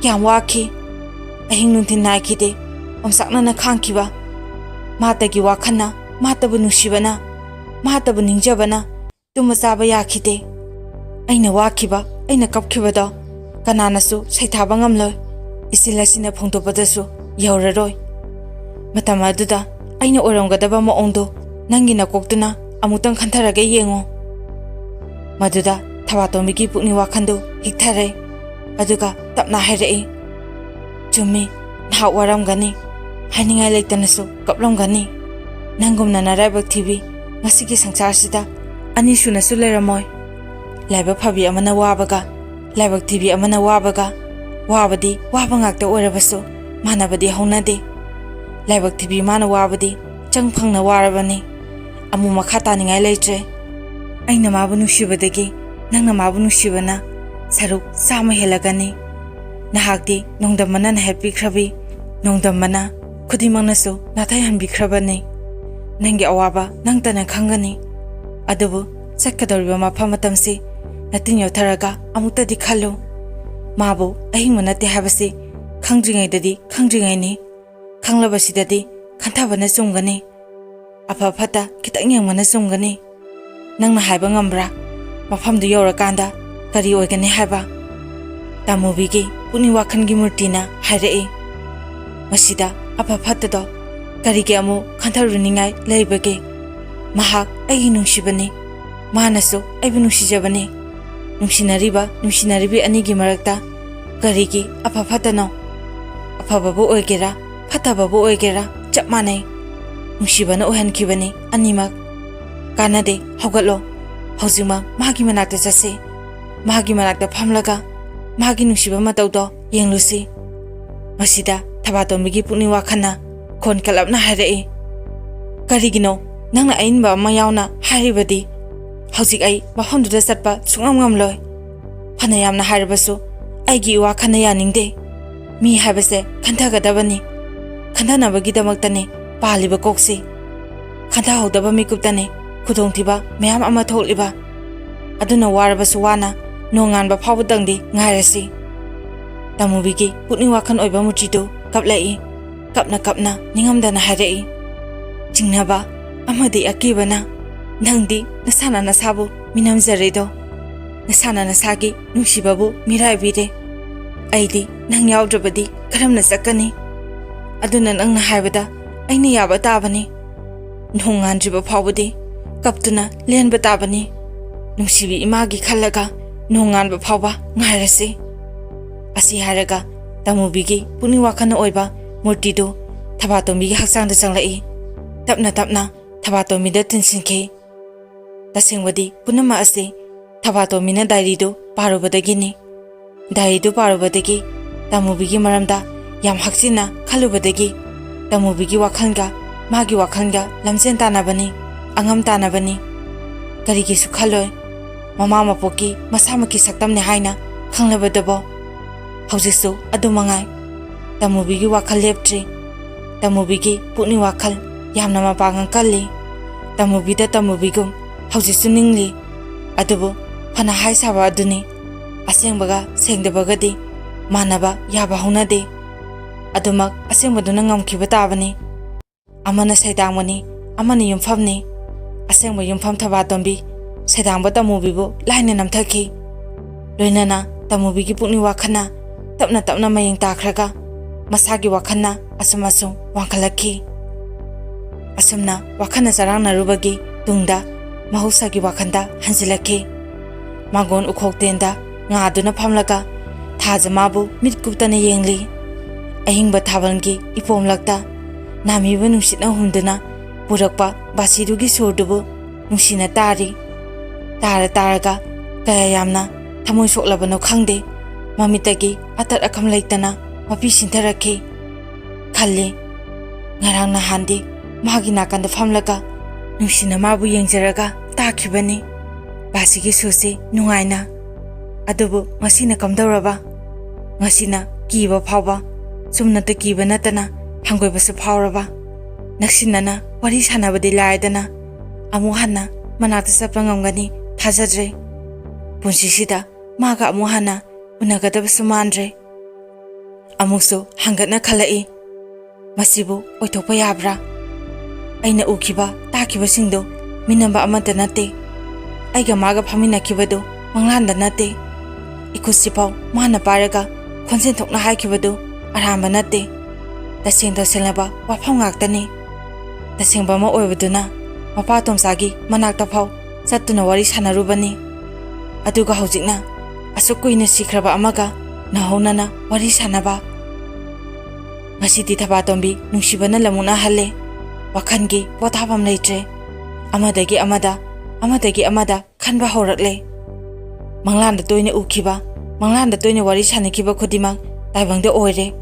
ꯀꯌꯥꯝ ꯋꯥꯈꯤ꯫ ꯑꯍꯤꯡ ꯅꯨꯡꯊꯤꯜ ꯅꯥꯏꯈꯤꯗꯦ, ꯑꯣꯝꯆꯥꯛꯅꯅ ꯈꯥꯡꯈꯤꯕ꯫ ꯃꯥꯇꯒꯤ ꯋꯥꯈꯜꯅ, ꯃꯥꯇꯕꯨ ꯅꯨꯡꯁꯤꯕꯅ, ꯃꯥꯇꯕꯨ ꯅꯤꯡꯖꯕꯅ ꯇꯨꯝꯕ ꯆꯥꯕ ꯌꯥꯈꯤꯗꯦ꯫ ꯑꯩꯅ ꯋꯥꯈꯤꯕ, ꯑꯩꯅ ꯀꯞꯈꯤꯕꯗꯣ ꯀꯅꯥꯅꯁꯨ ꯁꯩꯊꯥꯕ ꯉꯝꯂꯣꯏ, ꯏꯆꯤꯜ ꯑꯁꯤꯅ ꯐꯣꯡꯗꯣꯛꯄꯗꯁꯨ ꯌꯧꯔꯔꯣꯏ꯫ ꯃꯇꯝ ꯑꯗꯨꯗ ꯑꯩꯅ ꯑꯣꯏꯔꯝꯒꯗꯕ ꯃꯑꯣꯡꯗꯨ ꯅꯪꯒꯤ ꯅꯀꯣꯛꯇꯨꯅ ꯑꯃꯨꯛꯇꯪ ꯈꯟꯊꯔꯒ ꯌꯦꯡꯉꯨ꯫ ꯃꯗꯨꯗ ꯊꯕꯥꯇꯣꯝꯕꯤꯒꯤ ꯄꯨꯛꯅꯤꯡ ꯋꯥꯈꯜꯗꯨ ꯍꯤꯛꯊꯔꯦ꯫ ꯑꯗꯨꯒ ꯇꯞꯅ ꯍꯥꯏꯔꯛꯏ, "ꯆꯨꯝꯃꯤ, ꯅꯍꯥꯛ ꯋꯥꯔꯝꯒꯅꯤ, ꯍꯥꯏꯅꯤꯡꯉꯥꯏ ꯂꯩꯇꯅꯁꯨ ꯀꯞꯂꯝꯒꯅꯤ꯫ ꯅꯪꯒꯨꯝꯅ ꯅꯔꯥꯏꯕꯛ ꯊꯤꯕꯤ ꯉꯁꯤꯒꯤ ꯁꯪꯁꯥꯔꯁꯤꯗ ꯑꯅꯤꯁꯨꯅꯁꯨ ꯂꯩꯔꯝꯃꯣꯏ꯫ ꯂꯥꯏꯕꯛ ꯐꯕꯤ ꯑꯃꯅ ꯋꯥꯕꯒ ꯂꯥꯏꯕꯛ ꯊꯤꯕꯤ ꯑꯃꯅ ꯋꯥꯕꯒ, ꯋꯥꯕꯗꯤ ꯋꯥꯕ ꯉꯥꯛꯇ ꯑꯣꯏꯔꯕꯁꯨ ꯃꯥꯟꯅꯕꯗꯤ ꯍꯧꯅꯗꯦ꯫ ꯂꯥꯏꯕꯛ ꯊꯤꯕꯤ ꯃꯥꯅ ꯋꯥꯕꯗꯤ ꯆꯪ ꯐꯪꯅ ꯋꯥꯔꯕꯅꯤ꯫ ꯑꯃꯨꯛ ꯃꯈꯥ ꯇꯥꯅꯤꯡꯉꯥꯏ ꯂꯩꯇ꯭ꯔꯦ꯫ ꯑꯩꯅ ꯃꯥꯕꯨ ꯅꯨꯡꯁꯤꯕꯗꯒꯤ ꯅꯪꯅ ꯃꯥꯕꯨ ꯅꯨꯡꯁꯤꯕꯅ ꯁꯔꯨꯛ ꯆꯥꯝꯃ ꯍꯦꯜꯂꯒꯅꯤ꯫ ꯅꯍꯥꯛꯇꯤ ꯅꯣꯡꯗꯝꯕꯅ ꯅꯥꯍꯦꯠꯄꯤꯈ꯭ꯔꯕꯤ, ꯅꯣꯡꯗꯝꯕꯅ ꯈꯨꯗꯤꯡꯃꯛꯅꯁꯨ ꯅꯥꯊꯩꯍꯟꯕꯤꯈ꯭ꯔꯕꯅꯤ꯫ ꯅꯪꯒꯤ ꯑꯋꯥꯕ ꯅꯪꯇꯅ ꯈꯪꯒꯅꯤ꯫ ꯑꯗꯨꯕꯨ ꯆꯠꯀꯗꯧꯔꯤꯕ ꯃꯐꯝ ꯃꯇꯝꯁꯤ ꯅꯇꯤꯟ ꯌꯣꯠꯊꯔꯒ ꯑꯃꯨꯛꯇꯗꯤ ꯈꯜꯂꯨ꯫ ꯃꯥꯕꯨ ꯑꯍꯤꯡꯕ ꯅꯠꯇꯦ ꯍꯥꯏꯕꯁꯤ ꯈꯪꯗ꯭ꯔꯤꯉꯩꯗꯗꯤ ꯈꯪꯗ꯭ꯔꯤꯉꯩꯅꯤ꯫ ꯈꯪꯂꯕꯁꯤꯗꯗꯤ ꯈꯟꯊꯕꯅ ꯆꯨꯝꯒꯅꯤ꯫ ꯑꯐ ꯐꯠꯇ ꯈꯤꯇꯪ ꯌꯦꯡꯕꯅ ꯆꯨꯝꯒꯅꯤ꯫ ꯅꯪꯅ ꯍꯥꯏꯕ ꯉꯝꯕ꯭ꯔꯥ? ꯃꯐꯝꯗꯨ ꯌꯧꯔꯀꯥꯟꯗ ꯀꯔꯤ ꯑꯣꯏꯒꯅꯤ ꯍꯥꯏꯕ?" ꯇꯥꯃꯨꯕꯤꯒꯤ ꯄꯨꯛꯅꯤꯡ ꯋꯥꯈꯜꯒꯤ ꯃꯨꯔꯇꯤꯅ ꯍꯥꯏꯔꯛꯏ꯫ ꯃꯁꯤꯗ ꯑꯐ ꯐꯠꯇꯗꯣ ꯀꯔꯤꯒꯤ ꯑꯃꯨꯛ ꯈꯟꯊꯔꯨꯅꯤꯡꯉꯥꯏ ꯂꯩꯕꯒꯦ? ꯃꯍꯥꯛ ꯑꯩꯒꯤ ꯅꯨꯡꯁꯤꯕꯅꯤ, ꯃꯥꯅꯁꯨ ꯑꯩꯕꯨ ꯅꯨꯡꯁꯤꯖꯕꯅꯤ꯫ ꯅꯨꯡꯁꯤꯅꯔꯤꯕ ꯅꯨꯡꯁꯤꯅꯔꯤꯕꯤ ꯑꯅꯤꯒꯤ ꯃꯔꯛꯇ ꯀꯔꯤꯒꯤ ꯑꯐ ꯐꯠꯇꯅꯣ? ꯑꯐꯕꯕꯨ ꯑꯣꯏꯒꯦꯔꯥ ꯐꯠꯇꯕꯕꯨ ꯑꯣꯏꯒꯦꯔꯥ ꯆꯞ ꯃꯥꯟꯅꯩ꯫ ꯅꯨꯡꯁꯤꯕꯅ ꯑꯣꯏꯍꯟꯈꯤꯕꯅꯤ ꯑꯅꯤꯃꯛ꯫ ꯀꯥꯟꯅꯗꯦ, ꯍꯧꯒꯠꯂꯣ꯫ ꯍꯧꯖꯤꯛꯃꯛ ꯃꯥꯒꯤ ꯃꯅꯥꯛꯇ ꯆꯠꯁꯤ꯫ ꯃꯥꯒꯤ ꯃꯅꯥꯛꯇ ꯐꯝꯂꯒ ꯃꯥꯒꯤ ꯅꯨꯡꯁꯤꯕ ꯃꯇꯧꯗꯣ ꯌꯦꯡꯂꯨꯁꯤ꯫ ꯃꯁꯤꯗ ꯊꯕꯥꯇꯣꯝꯕꯤꯒꯤ ꯄꯨꯛꯅꯤꯡ ꯋꯥꯈꯜꯅ ꯈꯣꯟ ꯀꯜꯂꯞꯅ ꯍꯥꯏꯔꯛꯏ, "ꯀꯔꯤꯒꯤꯅꯣ ꯅꯪꯅ ꯑꯏꯟꯕ ꯑꯃ ꯌꯥꯎꯅ ꯍꯥꯏꯔꯤꯕꯗꯤ? ꯍꯧꯖꯤꯛ ꯑꯩ ꯃꯐꯝꯗꯨꯗ ꯆꯠꯄ ꯁꯨꯡꯉꯝ ꯉꯝꯂꯣꯏ꯫ ꯐꯅ ꯌꯥꯝꯅ ꯍꯥꯏꯔꯕꯁꯨ ꯑꯩꯒꯤ ꯏꯋꯥ ꯈꯟꯅ ꯌꯥꯅꯤꯡꯗꯦ꯫ ꯃꯤ ꯍꯥꯏꯕꯁꯦ ꯈꯟꯊꯒꯗꯕꯅꯤ꯫ ꯈꯟꯊꯅꯕꯒꯤꯗꯃꯛꯇꯅꯤ ꯄꯥꯜꯂꯤꯕ ꯀꯣꯛꯁꯤ꯫ ꯈꯟꯊꯍꯧꯗꯕ ꯃꯤꯀꯨꯞꯇꯅꯤ ꯈꯨꯗꯣꯡꯊꯤꯕ ꯃꯌꯥꯝ ꯑꯃ ꯊꯣꯛꯂꯤꯕ꯫ ꯑꯗꯨꯅ ꯋꯥꯔꯕꯁꯨ ꯋꯥꯅ ꯅꯣꯡꯉꯥꯟꯕ ꯐꯥꯎꯕꯗꯪꯗꯤ ꯉꯥꯏꯔꯁꯤ꯫" ꯇꯥꯃꯨꯕꯤꯒꯤ ꯄꯨꯛꯅꯤꯡ ꯋꯥꯈꯜ ꯑꯣꯏꯕ ꯃꯨꯔꯇꯤꯗꯨ ꯀꯞꯂꯛꯏ꯫ ꯀꯞꯅ ꯀꯞꯅ ꯅꯤꯡꯉꯝꯗꯅ ꯍꯥꯏꯔꯛꯏ, "ꯆꯤꯡꯅꯕ ꯑꯃꯗꯤ ꯑꯀꯤꯕꯅ ꯅꯪꯗꯤ ꯅꯁꯥꯅ ꯅꯁꯥꯕꯨ ꯃꯤꯅꯝꯖꯔꯦꯗꯣ꯫ ꯅꯁꯥꯅ ꯅꯁꯥꯒꯤ ꯅꯨꯡꯁꯤꯕꯕꯨ ꯃꯤꯔꯥꯏꯕꯤꯔꯦ꯫ ꯑꯩꯗꯤ ꯅꯪ ꯌꯥꯎꯗ꯭ꯔꯕꯗꯤ ꯀꯔꯝꯅ ꯆꯠꯀꯅꯤ? ꯑꯗꯨꯅ ꯅꯪꯅ ꯍꯥꯏꯕꯗ ꯑꯩꯅ ꯌꯥꯕ ꯇꯥꯕꯅꯤ꯫ ꯅꯣꯡꯉꯥꯟꯗ꯭ꯔꯤꯕ ꯐꯥꯎꯕꯗꯤ ꯀꯞꯇꯨꯅ ꯂꯦꯟꯕ ꯇꯥꯕꯅꯤ꯫ ꯅꯨꯡꯁꯤꯕꯤ ꯏꯃꯥꯒꯤ ꯈꯜꯂꯒ ꯅꯣꯡꯉꯥꯟꯕ ꯐꯥꯎꯕ ꯉꯥꯏꯔꯁꯤ꯫ ꯑꯁꯤ ꯍꯥꯏꯔꯒ ꯇꯃꯨꯕꯤꯒꯤ ꯄꯨꯛꯅꯤꯡ ꯋꯥꯈꯜꯅ ꯑꯣꯏꯕ ꯃꯨꯔꯇꯤꯗꯨ ꯊꯕꯥꯇꯣꯝꯕꯤꯒꯤ ꯍꯛꯆꯥꯡꯗ ꯆꯪꯂꯛꯏ꯫ ꯇꯞꯅ ꯇꯞꯅ ꯊꯕꯥꯇꯣꯝꯕꯤꯗ ꯇꯤꯟꯁꯤꯟꯈꯤ꯫ ꯇꯁꯦꯡꯕꯗꯤ ꯄꯨꯝꯅꯃꯛ ꯑꯁꯤ ꯊꯕꯥꯇꯣꯝꯕꯤꯅ ꯗꯥꯏꯔꯤꯗꯨ ꯄꯥꯔꯨꯕꯗꯒꯤꯅꯤ꯫ ꯗꯥꯏꯔꯤꯗꯨ ꯄꯥꯔꯨꯕꯗꯒꯤ ꯇꯃꯨꯕꯤꯒꯤ ꯃꯔꯝꯗ ꯌꯥꯝ ꯍꯛꯆꯤꯟꯅ ꯈꯜꯂꯨꯕꯗꯒꯤ ꯇꯃꯨꯕꯤꯒꯤ ꯋꯥꯈꯜꯒ ꯃꯥꯒꯤ ꯋꯥꯈꯜꯒ ꯂꯝꯖꯦꯟ ꯇꯥꯟꯅꯕꯅꯤ, ꯑꯉꯝ ꯇꯥꯟꯅꯕꯅꯤ꯫ ꯀꯔꯤꯒꯤꯁꯨ ꯈꯜꯂꯣꯏ꯫ ꯃꯃꯥ ꯃꯄꯣꯛꯀꯤ ꯃꯁꯥꯃꯛꯀꯤ ꯁꯛꯇꯝꯅꯤ ꯍꯥꯏꯅ ꯈꯪꯂꯕꯗꯕꯣ꯫ ꯍꯧꯖꯤꯛꯁꯨ ꯑꯗꯨ ꯃꯉꯥꯏ꯫ ꯇꯃꯨꯕꯤꯒꯤ ꯋꯥꯈꯜ ꯂꯦꯞꯇ꯭ꯔꯤ꯫ ꯇꯃꯨꯕꯤꯒꯤ ꯄꯨꯛꯅꯤꯡ ꯋꯥꯈꯜ ꯌꯥꯝꯅ ꯃꯄꯥꯡꯒꯜ ꯀꯜꯂꯤ꯫ ꯇꯃꯨꯕꯤꯗ ꯇꯃꯨꯕꯤꯒꯨꯝ ꯍꯧꯖꯤꯛꯁꯨ ꯅꯤꯡꯂꯤ꯫ ꯑꯗꯨꯕꯨ ꯐꯅ ꯍꯥꯏ ꯁꯥꯕ ꯑꯗꯨꯅꯤ, ꯑꯁꯦꯡꯕꯒ ꯁꯦꯡꯗꯕꯒꯗꯤ ꯃꯥꯟꯅꯕ ꯌꯥꯕ ꯍꯧꯅꯗꯦ꯫ ꯑꯗꯨꯃꯛ ꯑꯁꯦꯡꯕꯗꯨꯅ ꯉꯝꯈꯤꯕ ꯇꯥꯕꯅꯤ꯫ ꯑꯃꯅ ꯁꯩꯗꯥꯡꯕꯅꯤ, ꯑꯃꯅ ꯌꯨꯝꯐꯝꯅꯤ꯫ ꯑꯁꯦꯡꯕ ꯌꯨꯝꯐꯝ ꯊꯕꯥꯇꯣꯝꯕꯤ, ꯁꯩꯗꯥꯡꯕ ꯇꯃꯨꯕꯤꯕꯨ ꯂꯥꯏꯅ ꯅꯝꯊꯈꯤ꯫ ꯂꯣꯏꯅꯅ ꯇꯃꯨꯕꯤꯒꯤ ꯄꯨꯛꯅꯤꯡ ꯋꯥꯈꯜꯅ ꯇꯞꯅ ꯇꯞꯅ ꯃꯌꯦꯡ ꯇꯥꯈ꯭ꯔꯒ ꯃꯁꯥꯒꯤ ꯋꯥꯈꯜꯅ ꯑꯁꯨꯝ ꯑꯁꯨꯝ ꯋꯥꯡꯈꯠꯂꯛꯈꯤ꯫ ꯑꯁꯨꯝꯅ ꯋꯥꯈꯜꯅ ꯆꯔꯥꯡꯅꯔꯨꯕꯒꯤ ꯇꯨꯡꯗ ꯃꯍꯧꯁꯥꯒꯤ ꯋꯥꯈꯜꯗ ꯍꯟꯖꯤꯜꯂꯛꯈꯤ꯫ ꯃꯥꯡꯒꯣꯟ ꯎꯈꯣꯛꯇꯦꯟꯗ ꯉꯥꯗꯨꯅ ꯐꯝꯂꯒ ꯊꯥꯖ ꯃꯥꯕꯨ ꯃꯤꯠ ꯀꯨꯞꯇꯅ ꯌꯦꯡꯂꯤ꯫ ꯑꯍꯤꯡꯕ ꯊꯥꯕꯜꯒꯤ ꯏꯄꯣꯝꯂꯛꯇ ꯅꯥꯃꯤꯕ ꯅꯨꯡꯁꯤꯠꯅ ꯍꯨꯝꯗꯨꯅ ꯄꯨꯔꯛꯄ ꯕꯥꯁꯤꯗꯨꯒꯤ ꯁꯨꯔꯗꯨꯕꯨ ꯅꯨꯡꯁꯤꯅ ꯇꯥꯔꯤ꯫ ꯇꯥꯔ ꯇꯥꯔꯒ ꯀꯌꯥ ꯌꯥꯝꯅ ꯊꯃꯣꯏ ꯁꯣꯛꯂꯕꯅꯣ ꯈꯪꯗꯦ, ꯃꯃꯤꯠꯇꯒꯤ ꯑꯇꯠ ꯑꯈꯝ ꯂꯩꯇꯅ ꯃꯄꯤ ꯁꯤꯟꯊꯔꯛꯈꯤ꯫ ꯈꯜꯂꯤ, ꯉꯔꯥꯡ ꯅꯍꯥꯟꯗꯤ ꯃꯥꯒꯤ ꯅꯥꯀꯟꯗ ꯐꯝꯂꯒ ꯅꯨꯡꯁꯤꯅ ꯃꯥꯕꯨ ꯌꯦꯡꯖꯔꯒ ꯇꯥꯈꯤꯕꯅꯤ ꯕꯥꯁꯤꯒꯤ ꯁꯨꯔꯁꯤ ꯅꯨꯡꯉꯥꯏꯅ꯫ ꯑꯗꯨꯕꯨ ꯉꯁꯤꯅ ꯀꯝꯗꯧꯔꯕ? ꯉꯁꯤꯅ ꯀꯤꯕ ꯐꯥꯎꯕ, ꯆꯨꯝꯅꯇ ꯀꯤꯕ ꯅꯠꯇꯅ ꯍꯪꯒꯣꯏꯕꯁꯨ ꯐꯥꯎꯔꯕ? ꯅꯛꯁꯤꯟꯅꯅ ꯋꯥꯔꯤ ꯁꯥꯟꯅꯕꯗꯤ ꯂꯥꯏꯗꯅ ꯑꯃꯨꯛ ꯍꯟꯅ ꯃꯅꯥꯛꯇ ꯆꯠꯄ ꯉꯝꯒꯅꯤ ꯊꯥꯖꯗ꯭ꯔꯦ꯫ ꯄꯨꯟꯁꯤꯁꯤꯗ ꯃꯥꯒ ꯑꯃꯨꯛ ꯍꯟꯅ ꯎꯅꯒꯗꯕꯁꯨ ꯃꯥꯟꯗ꯭ꯔꯦ꯫ ꯑꯃꯨꯛꯁꯨ ꯍꯪꯒꯠꯅ ꯈꯜꯂꯛꯏ, ꯃꯁꯤꯕꯨ ꯑꯣꯏꯊꯣꯛꯄ ꯌꯥꯕ꯭ꯔꯥ? ꯑꯩꯅ ꯎꯈꯤꯕ ꯇꯥꯈꯤꯕꯁꯤꯡꯗꯨ ꯃꯤꯅꯝꯕ ꯑꯃꯠꯇ ꯅꯠꯇꯦ꯫ ꯑꯩꯒ ꯃꯥꯒ ꯐꯝꯃꯤꯟꯅꯈꯤꯕꯗꯨ ꯃꯪꯂꯥꯟꯗ ꯅꯠꯇꯦ꯫ ꯏꯈꯨꯠꯁꯤꯐꯥꯎ ꯃꯥꯅ ꯄꯥꯏꯔꯒ ꯈꯣꯟꯖꯦꯜ ꯊꯣꯛꯅ ꯍꯥꯏꯈꯤꯕꯗꯨ ꯑꯔꯥꯟꯕ ꯅꯠꯇꯦ꯫ ꯇꯁꯦꯡ ꯇꯁꯦꯡꯂꯕ ꯋꯥꯐꯝ ꯉꯥꯛꯇꯅꯤ꯫ ꯇꯁꯦꯡꯕ ꯑꯃ ꯑꯣꯏꯕꯗꯨꯅ ꯃꯄꯥ ꯇꯣꯝꯆꯥꯒꯤ ꯃꯅꯥꯛꯇ ꯐꯥꯎ ꯆꯠꯇꯨꯅ ꯋꯥꯔꯤ ꯁꯥꯟꯅꯔꯨꯕꯅꯤ꯫ ꯑꯗꯨꯒ ꯍꯧꯖꯤꯛꯅ ꯑꯁꯨꯛ ꯀꯨꯏꯅ ꯁꯤꯈ꯭ꯔꯕ ꯑꯃꯒ ꯅꯧꯍꯧꯅꯅ ꯋꯥꯔꯤ ꯁꯥꯟꯅꯕ꯫ ꯉꯁꯤꯗꯤ ꯊꯕꯥꯇꯣꯝꯕꯤ ꯅꯨꯡꯁꯤꯕꯅ ꯂꯝꯃꯨꯛꯅꯍꯜꯂꯦ꯫ ꯋꯥꯈꯜꯒꯤ ꯄꯣꯊꯥꯐꯝ ꯂꯩꯇ꯭ꯔꯦ꯫ ꯑꯃꯗꯒꯤ ꯑꯃꯗ, ꯑꯃꯗꯒꯤ ꯑꯃꯗ ꯈꯟꯕ ꯍꯧꯔꯛꯂꯦ꯫ ꯃꯪꯂꯥꯟꯗ ꯇꯣꯏꯅ ꯎꯈꯤꯕ, ꯃꯪꯂꯥꯟꯗ ꯇꯣꯏꯅ ꯋꯥꯔꯤ ꯁꯥꯟꯅꯈꯤꯕ ꯈꯨꯗꯤꯡꯃꯛ ꯇꯥꯏꯕꯪꯗ ꯑꯣꯏꯔꯦ꯫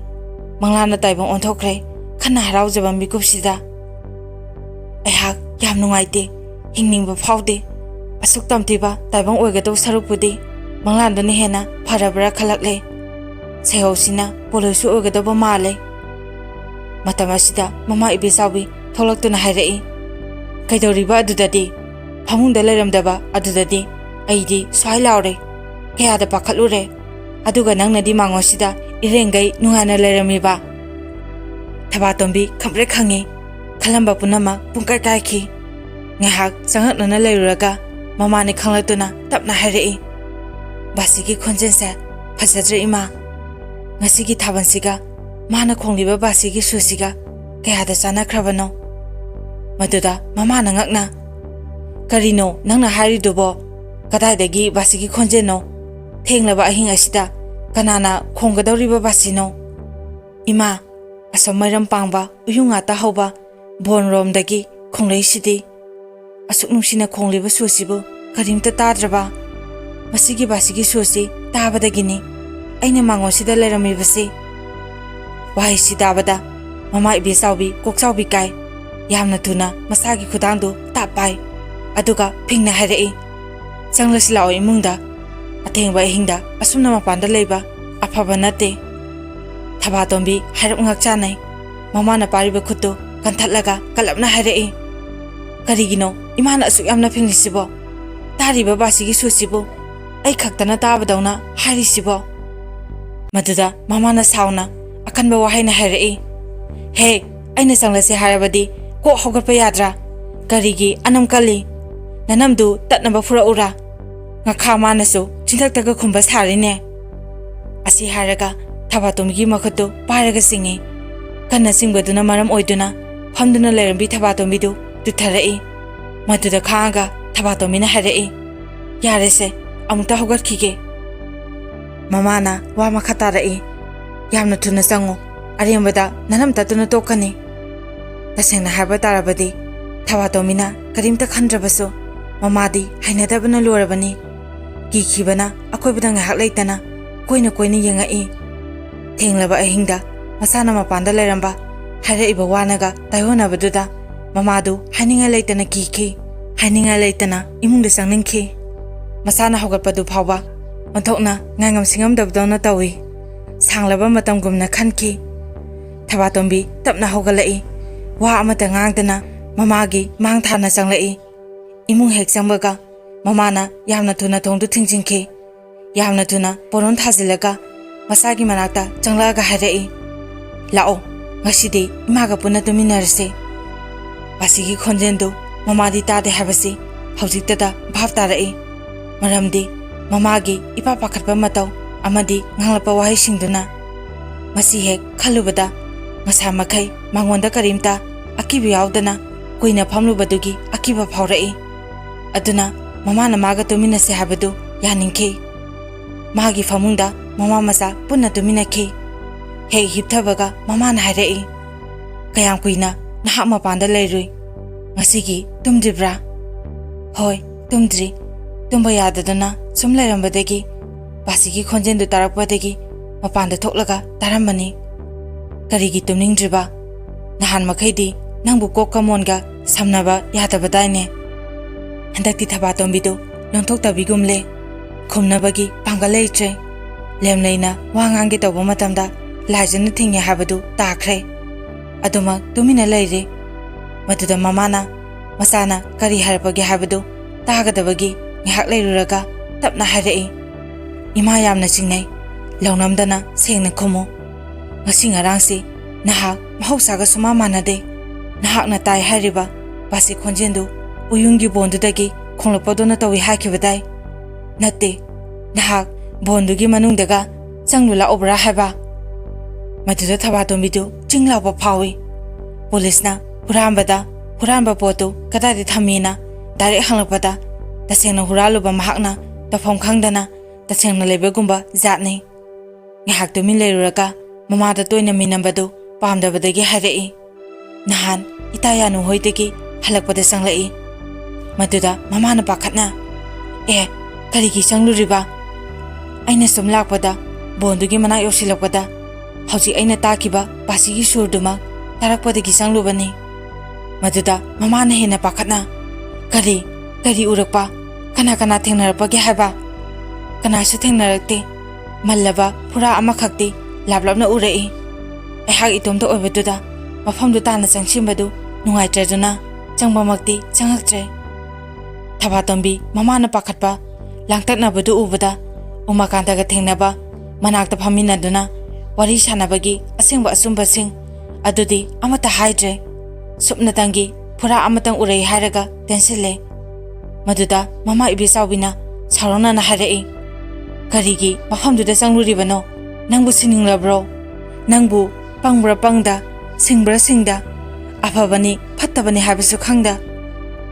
ꯃꯪꯂꯥꯟꯅ ꯇꯥꯏꯕꯪ ꯑꯣꯟꯊꯣꯛꯈ꯭ꯔꯦ꯫ ꯈꯟꯅ ꯍꯔꯥꯎꯖꯕ ꯃꯤꯀꯨꯞꯁꯤꯗ ꯑꯩꯍꯥꯛ ꯌꯥꯝ ꯅꯨꯡꯉꯥꯏꯇꯦ꯫ ꯍꯤꯡꯅꯤꯡꯕ ꯐꯥꯎꯗꯦ꯫ ꯑꯁꯨꯛ ꯇꯝꯊꯤꯕ ꯇꯥꯏꯕꯪ ꯑꯣꯏꯒꯗꯧ ꯁꯔꯨꯛꯄꯨꯗꯤ ꯃꯪꯂꯥꯟꯗꯨꯅ ꯍꯦꯟꯅ ꯐꯔꯕ꯭ꯔꯥ ꯈꯜꯂꯛꯂꯦ꯫ ꯁꯩꯍꯧꯁꯤꯅ ꯄꯣꯂꯣꯏꯁꯨ ꯑꯣꯏꯒꯗꯧꯕ ꯃꯥꯜꯂꯦ꯫ ꯃꯇꯝ ꯑꯁꯤꯗ ꯃꯃꯥ ꯏꯕꯦꯆꯥꯎꯕꯤ ꯊꯣꯛꯂꯛꯇꯨꯅ ꯍꯥꯏꯔꯛꯏ, "ꯀꯩꯗꯧꯔꯤꯕ ꯑꯗꯨꯗꯗꯤ? ꯐꯃꯨꯡꯗ ꯂꯩꯔꯝꯗꯕ ꯑꯗꯨꯗꯗꯤ ꯑꯩꯗꯤ ꯁ꯭ꯋꯥꯏ ꯂꯥꯎꯔꯦ꯫ ꯀꯌꯥꯗ ꯄꯥꯈꯠꯂꯨꯔꯦ꯫ ꯑꯗꯨꯒ ꯅꯪꯅꯗꯤ ꯃꯥꯡꯉꯣꯁꯤꯗ ꯏꯔꯦꯡꯒꯩ ꯅꯨꯡꯉꯥꯏꯅ ꯂꯩꯔꯝꯃꯤꯕ?" ꯊꯕꯥꯇꯣꯝꯕꯤ ꯈꯪꯄ꯭ꯔꯦꯛ ꯈꯪꯉꯤ꯫ ꯈꯜꯂꯝꯕ ꯄꯨꯝꯅꯃꯛ ꯄꯨꯡꯀꯥꯏ ꯀꯥꯏꯈꯤ꯫ ꯉꯥꯏꯍꯥꯛ ꯆꯉꯛꯅꯅ ꯂꯩꯔꯨꯔꯒ ꯃꯃꯥꯅꯤ ꯈꯪꯂꯛꯇꯨꯅ ꯇꯞꯅ ꯍꯥꯏꯔꯛꯏ, "ꯕꯥꯁꯤꯒꯤ ꯈꯣꯟꯖꯦꯜꯁꯦ ꯐꯖꯗ꯭ꯔꯦ ꯏꯃꯥ꯫ ꯉꯁꯤꯒꯤ ꯊꯥꯕꯜꯁꯤꯒ ꯃꯥꯅ ꯈꯣꯡꯂꯤꯕ ꯕꯥꯁꯤꯒꯤ ꯁꯨꯔꯁꯤꯒ ꯀꯌꯥꯗ ꯆꯥꯟꯅꯈ꯭ꯔꯕꯅꯣ?" ꯃꯗꯨꯗ ꯃꯃꯥꯅ ꯉꯛꯅ, "ꯀꯔꯤꯅꯣ ꯅꯪꯅ ꯍꯥꯏꯔꯤꯗꯨꯕꯣ? ꯀꯗꯥꯏꯗꯒꯤ ꯕꯥꯁꯤꯒꯤ ꯈꯣꯟꯖꯦꯜꯅꯣ? ꯊꯦꯡꯂꯕ ꯑꯍꯤꯡ ꯑꯁꯤꯗ ꯀꯅꯥꯅ ꯈꯣꯡꯒꯗꯧꯔꯤꯕ ꯕꯥꯁꯤꯅꯣ?" "ꯏꯃꯥ, ꯑꯁꯣꯝ ꯃꯩꯔꯝ ꯄꯥꯡꯕ ꯎꯌꯨꯡ ꯉꯥꯇ ꯍꯧꯕ ꯕꯣꯟꯔꯣꯝꯗꯒꯤ ꯈꯣꯡꯂꯛꯏꯁꯤꯗꯤ꯫ ꯑꯁꯨꯛ ꯅꯨꯡꯁꯤꯅ ꯈꯣꯡꯂꯤꯕ ꯁꯨꯔꯁꯤꯕꯨ ꯀꯔꯤꯝꯇ ꯇꯥꯗ꯭ꯔꯕ? ꯃꯁꯤꯒꯤ ꯕꯥꯁꯤꯒꯤ ꯁꯨꯔꯁꯤ ꯇꯥꯕꯗꯒꯤꯅꯤ ꯑꯩꯅ ꯃꯥꯡꯒꯣꯟꯁꯤꯗ ꯂꯩꯔꯝꯃꯤꯕꯁꯤ꯫" ꯋꯥꯍꯩꯁꯤ ꯇꯥꯕꯗ ꯃꯃꯥ ꯏꯕꯦꯆꯥꯎꯕꯤ ꯀꯣꯛꯆꯥꯎꯕꯤ ꯀꯥꯏ꯫ ꯌꯥꯝꯅ ꯊꯨꯅ ꯃꯁꯥꯒꯤ ꯈꯨꯗꯥꯡꯗꯨ ꯇꯥꯞ ꯄꯥꯏ꯫ ꯑꯗꯨꯒ ꯐꯤꯡꯅ ꯍꯥꯏꯔꯛꯏ, "ꯆꯪꯂꯁꯤ ꯂꯥꯛꯑꯣ ꯏꯃꯨꯡꯗ꯫ ꯑꯊꯦꯡꯕ ꯑꯍꯤꯡꯗ ꯑꯁꯨꯝꯅ ꯃꯄꯥꯟꯗ ꯂꯩꯕ ꯑꯐꯕ ꯅꯠꯇꯦ꯫" ꯊꯕꯥꯇꯣꯝꯕꯤ ꯍꯥꯏꯔꯞ ꯉꯥꯛꯆꯥꯅꯩ꯫ ꯃꯃꯥꯅ ꯄꯥꯏꯔꯤꯕ ꯈꯨꯠꯇꯨ ꯀꯟꯊꯠꯂꯒ ꯀꯜꯂꯞꯅ ꯍꯥꯏꯔꯛꯏ, "ꯀꯔꯤꯒꯤꯅꯣ ꯏꯃꯥꯅ ꯑꯁꯨꯛ ꯌꯥꯝꯅ ꯐꯤꯡꯂꯤꯁꯤꯕꯣ? ꯇꯥꯔꯤꯕ ꯕꯥꯁꯤꯒꯤ ꯁꯨꯔꯁꯤꯕꯨ ꯑꯩ ꯈꯛꯇꯅ ꯇꯥꯕꯗꯧꯅ ꯍꯥꯏꯔꯤꯁꯤꯕꯣ?" ꯃꯗꯨꯗ ꯃꯃꯥꯅ ꯁꯥꯎꯅ ꯑꯀꯟꯕ ꯋꯥꯍꯩꯅ ꯍꯥꯏꯔꯛꯏ, "ꯍꯦ, ꯑꯩꯅ ꯆꯪꯂꯁꯦ ꯍꯥꯏꯔꯕꯗꯤ ꯀꯣꯛ ꯍꯧꯒꯠꯄ ꯌꯥꯗ꯭ꯔꯥ? ꯀꯔꯤꯒꯤ ꯑꯅꯝ ꯀꯜꯂꯤ? ꯅꯅꯝꯗꯨ ꯇꯠꯅꯕ ꯐꯨꯔꯛꯎꯔꯥ? ꯉꯥꯈꯥ ꯃꯥꯅꯁꯨ ꯆꯤꯟꯊꯛꯇꯒ ꯈꯨꯝꯕ ꯁꯥꯔꯤꯅꯦ꯫" ꯑꯁꯤ ꯍꯥꯏꯔꯒ ꯊꯕꯥꯇꯣꯝꯕꯤꯒꯤ ꯃꯈꯨꯠꯇꯨ ꯄꯥꯏꯔꯒ ꯆꯤꯡꯏ꯫ ꯀꯟꯅ ꯆꯤꯡꯕꯗꯨꯅ ꯃꯔꯝ ꯑꯣꯏꯗꯨꯅ ꯐꯝꯗꯨꯅ ꯂꯩꯔꯝꯕꯤ ꯊꯕꯥꯇꯣꯝꯕꯤꯗꯨ ꯇꯨꯊꯔꯛꯏ꯫ ꯃꯗꯨꯗ ꯈꯥꯡꯉꯒ ꯊꯕꯥꯇꯣꯝꯕꯤꯅ ꯍꯥꯏꯔꯛꯏ, "ꯌꯥꯔꯦꯁꯦ, ꯑꯃꯨꯛꯇ ꯍꯧꯒꯠꯈꯤꯒꯦ"꯫ ꯃꯃꯥꯅ ꯋꯥ ꯃꯈꯥ ꯇꯥꯔꯛꯏ, "ꯌꯥꯝꯅ ꯊꯨꯅ ꯆꯪꯉꯨ, ꯑꯔꯦꯝꯕꯗ ꯅꯔꯝ ꯇꯠꯇꯨꯅ ꯇꯣꯛꯀꯅꯤ"꯫ ꯇꯁꯦꯡꯅ ꯍꯥꯏꯕ ꯇꯥꯔꯕꯗꯤ, ꯊꯕꯥꯇꯣꯝꯕꯤꯅ ꯀꯔꯤꯝꯇ ꯈꯟꯗ꯭ꯔꯕꯁꯨ, ꯃꯃꯥꯗꯤ ꯍꯩꯅꯗꯕꯅ ꯂꯣꯏꯔꯕꯅꯤ꯫ ꯀꯤꯈꯤꯕꯅ ꯑꯀꯣꯏꯕꯗ ꯉꯥꯏꯍꯥꯛ ꯂꯩꯇꯅ ꯀꯣꯏꯅ ꯀꯣꯏꯅ ꯌꯦꯡꯉꯛꯏ꯫ ꯊꯦꯡꯂꯕ ꯑꯍꯤꯡꯗ ꯃꯁꯥꯅ ꯃꯄꯥꯟꯗ ꯂꯩꯔꯝꯕ ꯍꯥꯏꯔꯛꯏꯕ ꯋꯥꯅꯒ ꯇꯥꯏꯑꯣꯟꯅꯕꯗꯨꯗ ꯃꯃꯥꯗꯨ ꯍꯥꯏꯅꯤꯡꯉꯥꯏ ꯂꯩꯇꯅ ꯀꯤꯈꯤ, ꯍꯥꯏꯅꯤꯡꯉꯥꯏ ꯂꯩꯇꯅ ꯏꯃꯨꯡꯗ ꯆꯪꯅꯤꯡꯈꯤ꯫ ꯃꯁꯥꯅ ꯍꯧꯒꯠꯄꯗꯨ ꯐꯥꯎꯕ ꯑꯣꯟꯊꯣꯛꯅ ꯉꯥꯏꯉꯝ ꯁꯤꯡꯉꯝꯗꯕꯗꯧꯅ ꯇꯧꯏ꯫ ꯁꯥꯡꯂꯕ ꯃꯇꯝꯒꯨꯝꯅ ꯈꯟꯈꯤ꯫ ꯊꯕꯥꯇꯣꯝꯕꯤ ꯇꯞꯅ ꯍꯧꯒꯠꯂꯛꯏ꯫ ꯋꯥ ꯑꯃꯠꯇ ꯉꯥꯡꯗꯅ ꯃꯃꯥꯒꯤ ꯃꯥꯡ ꯊꯥꯅ ꯆꯪꯂꯛꯏ꯫ ꯏꯃꯨꯡ ꯍꯦꯛ ꯆꯪꯕꯒ ꯃꯃꯥꯅ ꯌꯥꯝꯅ ꯊꯨꯅ ꯊꯣꯡꯗꯨ ꯊꯤꯡꯖꯤꯟꯈꯤ꯫ ꯌꯥꯝꯅ ꯊꯨꯅ ꯄꯣꯔꯣꯟ ꯊꯥꯖꯤꯜꯂꯒ ꯃꯁꯥꯒꯤ ꯃꯅꯥꯛꯇ ꯆꯪꯂꯛꯑꯒ ꯍꯥꯏꯔꯛꯏ, "ꯂꯥꯛꯑꯣ, ꯉꯁꯤꯗꯤ ꯏꯃꯥꯒ ꯄꯨꯟꯅ ꯇꯨꯃꯤꯟꯅꯔꯁꯦ"꯫ ꯕꯥꯁꯤꯒꯤ ꯈꯣꯟꯖꯦꯜꯗꯨ ꯃꯃꯥꯗꯤ ꯇꯥꯗꯦ ꯍꯥꯏꯕꯁꯤ ꯍꯧꯖꯤꯛꯇꯗ ꯚꯥꯞ ꯇꯥꯔꯛꯏ꯫ ꯃꯔꯝꯗꯤ ꯃꯃꯥꯒꯤ ꯏꯄꯥ ꯄꯥꯈꯠꯄ ꯃꯇꯧ ꯑꯃꯗꯤ ꯉꯥꯡꯂꯛꯄ ꯋꯥꯍꯩꯁꯤꯡꯗꯨꯅ꯫ ꯃꯁꯤ ꯍꯦꯛ ꯈꯜꯂꯨꯕꯗ ꯉꯁꯥꯏ ꯃꯈꯩ ꯃꯉꯣꯟꯗ ꯀꯔꯤꯝꯇ ꯑꯀꯤꯕ ꯌꯥꯎꯗꯅ ꯀꯨꯏꯅ ꯐꯝꯂꯨꯕꯗꯨꯒꯤ ꯑꯀꯤꯕ ꯐꯥꯎꯔꯛꯏ꯫ ꯑꯗꯨꯅ ꯃꯃꯥꯅ ꯃꯥꯒ ꯇꯨꯃꯤꯟꯅꯁꯦ ꯍꯥꯏꯕꯗꯨ ꯌꯥꯅꯤꯡꯈꯤ꯫ ꯃꯥꯒꯤ ꯐꯃꯨꯡꯗ ꯃꯃꯥ ꯃꯆꯥ ꯄꯨꯟꯅ ꯇꯨꯃꯤꯟꯅꯈꯤ꯫ ꯍꯦꯛ ꯍꯤꯞꯊꯕꯒ ꯃꯃꯥꯅ ꯍꯥꯏꯔꯛꯏ, "ꯀꯌꯥꯝ ꯀꯨꯏꯅ ꯅꯍꯥꯛ ꯃꯄꯥꯟꯗ ꯂꯩꯔꯨꯏ? ꯉꯁꯤꯒꯤ ꯇꯨꯝꯗ꯭ꯔꯤꯕ꯭ꯔꯥ?" "ꯍꯣꯏ, ꯇꯨꯝꯗ꯭ꯔꯤ꯫ ꯇꯨꯝꯕ ꯌꯥꯗꯗꯅ ꯁꯨꯝ ꯂꯩꯔꯝꯕꯗꯒꯤ ꯕꯥꯁꯤꯒꯤ ꯈꯣꯟꯖꯦꯜꯗꯨ ꯇꯥꯔꯛꯄꯗꯒꯤ ꯃꯄꯥꯟꯗ ꯊꯣꯛꯂꯒ ꯇꯥꯔꯝꯕꯅꯤ"꯫ "ꯀꯔꯤꯒꯤ ꯇꯨꯝꯅꯤꯡꯗ꯭ꯔꯤꯕ? ꯅꯍꯥꯟ ꯃꯈꯩꯗꯤ ꯅꯪꯕꯨ ꯀꯣꯛꯀ ꯃꯣꯟꯒ ꯁꯝꯅꯕ ꯌꯥꯗꯕꯗꯥꯏꯅꯦ?" ꯍꯟꯗꯛꯇꯤ ꯊꯕꯥꯇꯣꯝꯕꯤꯗꯨ ꯂꯣꯟꯊꯣꯛꯇꯕꯤꯒꯨꯝꯂꯦ꯫ ꯈꯨꯝꯅꯕꯒꯤ ꯄꯥꯡꯒꯜ ꯂꯩꯇ꯭ꯔꯦ꯫ ꯂꯦꯝꯂꯩꯅ ꯋꯥ ꯉꯥꯡꯒꯦ ꯇꯧꯕ ꯃꯇꯝꯗ ꯂꯥꯏꯖꯅ ꯊꯤꯡꯉꯦ ꯍꯥꯏꯕꯗꯨ ꯇꯥꯈ꯭ꯔꯦ꯫ ꯑꯗꯨꯃꯛ ꯇꯨꯃꯤꯟꯅ ꯂꯩꯔꯦ꯫ ꯃꯗꯨꯗ ꯃꯃꯥꯅ ꯃꯆꯥꯅ ꯀꯔꯤ ꯍꯥꯏꯔꯛꯄꯒꯦ ꯍꯥꯏꯕꯗꯨ ꯇꯥꯒꯗꯕꯒꯤ ꯉꯥꯏꯍꯥꯛ ꯂꯩꯔꯨꯔꯒ ꯇꯞꯅ ꯍꯥꯏꯔꯛꯏ, "ꯏꯃꯥ ꯌꯥꯝꯅ ꯆꯤꯡꯅꯩ꯫ ꯂꯧꯅꯝꯗꯅ ꯁꯦꯡꯅ ꯈꯨꯝꯃꯨ꯫ ꯉꯁꯤ ꯉꯔꯥꯡꯁꯤ ꯅꯍꯥꯛ ꯃꯍꯧꯁꯥꯒ ꯁꯨꯃꯥꯟ ꯃꯥꯟꯅꯗꯦ꯫ ꯅꯍꯥꯛꯅ ꯇꯥꯏ ꯍꯥꯏꯔꯤꯕ ꯕꯥꯁꯤ ꯈꯣꯟꯖꯦꯜꯗꯨ ꯎꯌꯨꯡꯒꯤ ꯕꯣꯟꯗꯨꯗꯒꯤ ꯈꯣꯡꯂꯛꯄꯗꯧꯅ ꯇꯧꯏ ꯍꯥꯏꯈꯤꯕꯗꯥꯏ? ꯅꯠꯇꯦ, ꯅꯍꯥꯛ ꯕꯣꯟꯗꯨꯒꯤ ꯃꯅꯨꯡꯗꯒ ꯆꯪꯂꯨ ꯂꯥꯛꯎꯕ꯭ꯔꯥ ꯍꯥꯏꯕ?" ꯃꯗꯨꯗ ꯊꯕꯥꯇꯣꯝꯕꯤꯗꯨ ꯆꯤꯡ ꯂꯥꯎꯕ ꯐꯥꯎꯏ꯫ ꯄꯨꯂꯤꯁꯅ ꯍꯨꯔꯥꯟꯕꯗ ꯍꯨꯔꯥꯟꯕ ꯄꯣꯠꯇꯨ ꯀꯗꯥꯏꯗ ꯊꯝꯃꯤꯅ ꯗꯥꯏꯔꯦꯛ ꯍꯪꯂꯛꯄꯗ ꯇꯁꯦꯡꯅ ꯍꯨꯔꯥꯜꯂꯨꯕ ꯃꯍꯥꯛꯅ ꯇꯧꯐꯝ ꯈꯪꯗꯅ ꯇꯁꯦꯡꯅ ꯂꯩꯕꯒꯨꯝꯕ ꯖꯥꯠꯅꯤ꯫ ꯉꯥꯏꯍꯥꯛ ꯇꯨꯃꯤꯟ ꯂꯩꯔꯨꯔꯒ ꯃꯃꯥꯗ ꯇꯣꯏꯅ ꯃꯤꯅꯝꯕꯗꯨ ꯄꯥꯝꯗꯕꯗꯒꯤ ꯍꯥꯏꯔꯛꯏ꯫ ꯅꯍꯥꯟ ꯏꯇꯥ ꯌꯥꯅꯨ ꯍꯣꯏꯗꯒꯤ ꯍꯜꯂꯛꯄꯗ ꯆꯪꯂꯛꯏ꯫ ꯃꯗꯨꯗ ꯃꯃꯥꯅ ꯄꯥꯈꯠꯅ, "ꯑꯦ, ꯀꯔꯤꯒꯤ ꯆꯪꯂꯨꯔꯤꯕ? ꯑꯩꯅ ꯁꯨꯝ ꯂꯥꯛꯄꯗ ꯕꯣꯟꯗꯨꯒꯤ ꯃꯅꯥꯛ ꯌꯧꯁꯤꯜꯂꯛꯄꯗ ꯍꯧꯖꯤꯛ ꯑꯩꯅ ꯇꯥꯈꯤꯕ ꯕꯥꯁꯤꯒꯤ ꯁꯨꯔꯗꯨꯃꯛ ꯇꯥꯔꯛꯄꯗꯒꯤ ꯆꯪꯂꯨꯕꯅꯤ꯫" ꯃꯗꯨꯗ ꯃꯃꯥꯅ ꯍꯦꯟꯅ ꯄꯥꯈꯠꯅ, "ꯀꯔꯤ, ꯀꯔꯤ ꯎꯔꯛꯄ? ꯀꯅꯥ ꯀꯅꯥ ꯊꯦꯡꯅꯔꯛꯄꯒꯦ ꯍꯥꯏꯕ?" "ꯀꯅꯥꯁꯨ ꯊꯦꯡꯅꯔꯛꯇꯦ꯫ ꯃꯜꯂꯕ ꯐꯨꯔꯥ ꯑꯃꯈꯛꯇꯤ ꯂꯥꯞꯂꯞꯅ ꯎꯔꯛꯏ꯫ ꯑꯩꯍꯥꯛ ꯏꯇꯣꯝꯇ ꯑꯣꯏꯕꯗꯨꯗ ꯃꯐꯝꯗꯨ ꯇꯥꯅ ꯆꯪꯁꯤꯟꯕꯗꯨ ꯅꯨꯡꯉꯥꯏꯇ꯭ꯔꯗꯨꯅ ꯆꯪꯕꯃꯛꯇꯤ ꯆꯪꯉꯛꯇ꯭ꯔꯦ꯫" ꯊꯕꯥꯇꯣꯝꯕꯤ ꯃꯃꯥꯅ ꯄꯥꯈꯠꯄ ꯂꯥꯡꯇꯛꯅꯕꯗꯨ ꯎꯕꯗ ꯎꯃꯥꯀꯥꯟꯇꯒ ꯊꯦꯡꯅꯕ ꯃꯅꯥꯛꯇ ꯐꯝꯃꯤꯟꯅꯗꯨꯅ ꯋꯥꯔꯤ ꯁꯥꯟꯅꯕꯒꯤ ꯑꯁꯦꯡꯕ ꯑꯆꯨꯝꯕꯁꯤꯡ ꯑꯗꯨꯗꯤ ꯑꯃꯠꯇ ꯍꯥꯏꯗ꯭ꯔꯦ꯫ ꯁꯨꯞꯅꯇꯪꯒꯤ ꯐꯨꯔꯥ ꯑꯃꯇꯪ ꯎꯔꯛꯏ ꯍꯥꯏꯔꯒ ꯇꯦꯟꯁꯤꯜꯂꯦ꯫ ꯃꯗꯨꯗ ꯃꯃꯥ ꯏꯕꯦꯆꯥꯎꯕꯤꯅ ꯁꯥꯎꯔꯛꯅꯅ ꯍꯥꯏꯔꯛꯏ, "ꯀꯔꯤꯒꯤ ꯃꯐꯝꯗꯨꯗ ꯆꯪꯂꯨꯔꯤꯕꯅꯣ? ꯅꯪꯕꯨ ꯁꯤꯅꯤꯡꯂꯕ꯭ꯔꯣ? ꯅꯪꯕꯨ ꯄꯪꯕ꯭ꯔꯥ ꯄꯪꯗ, ꯁꯤꯡꯕ꯭ꯔꯥ ꯁꯤꯡꯗ, ꯑꯐꯕꯅꯤ ꯐꯠꯇꯕꯅꯤ ꯍꯥꯏꯕꯁꯨ ꯈꯪꯗ,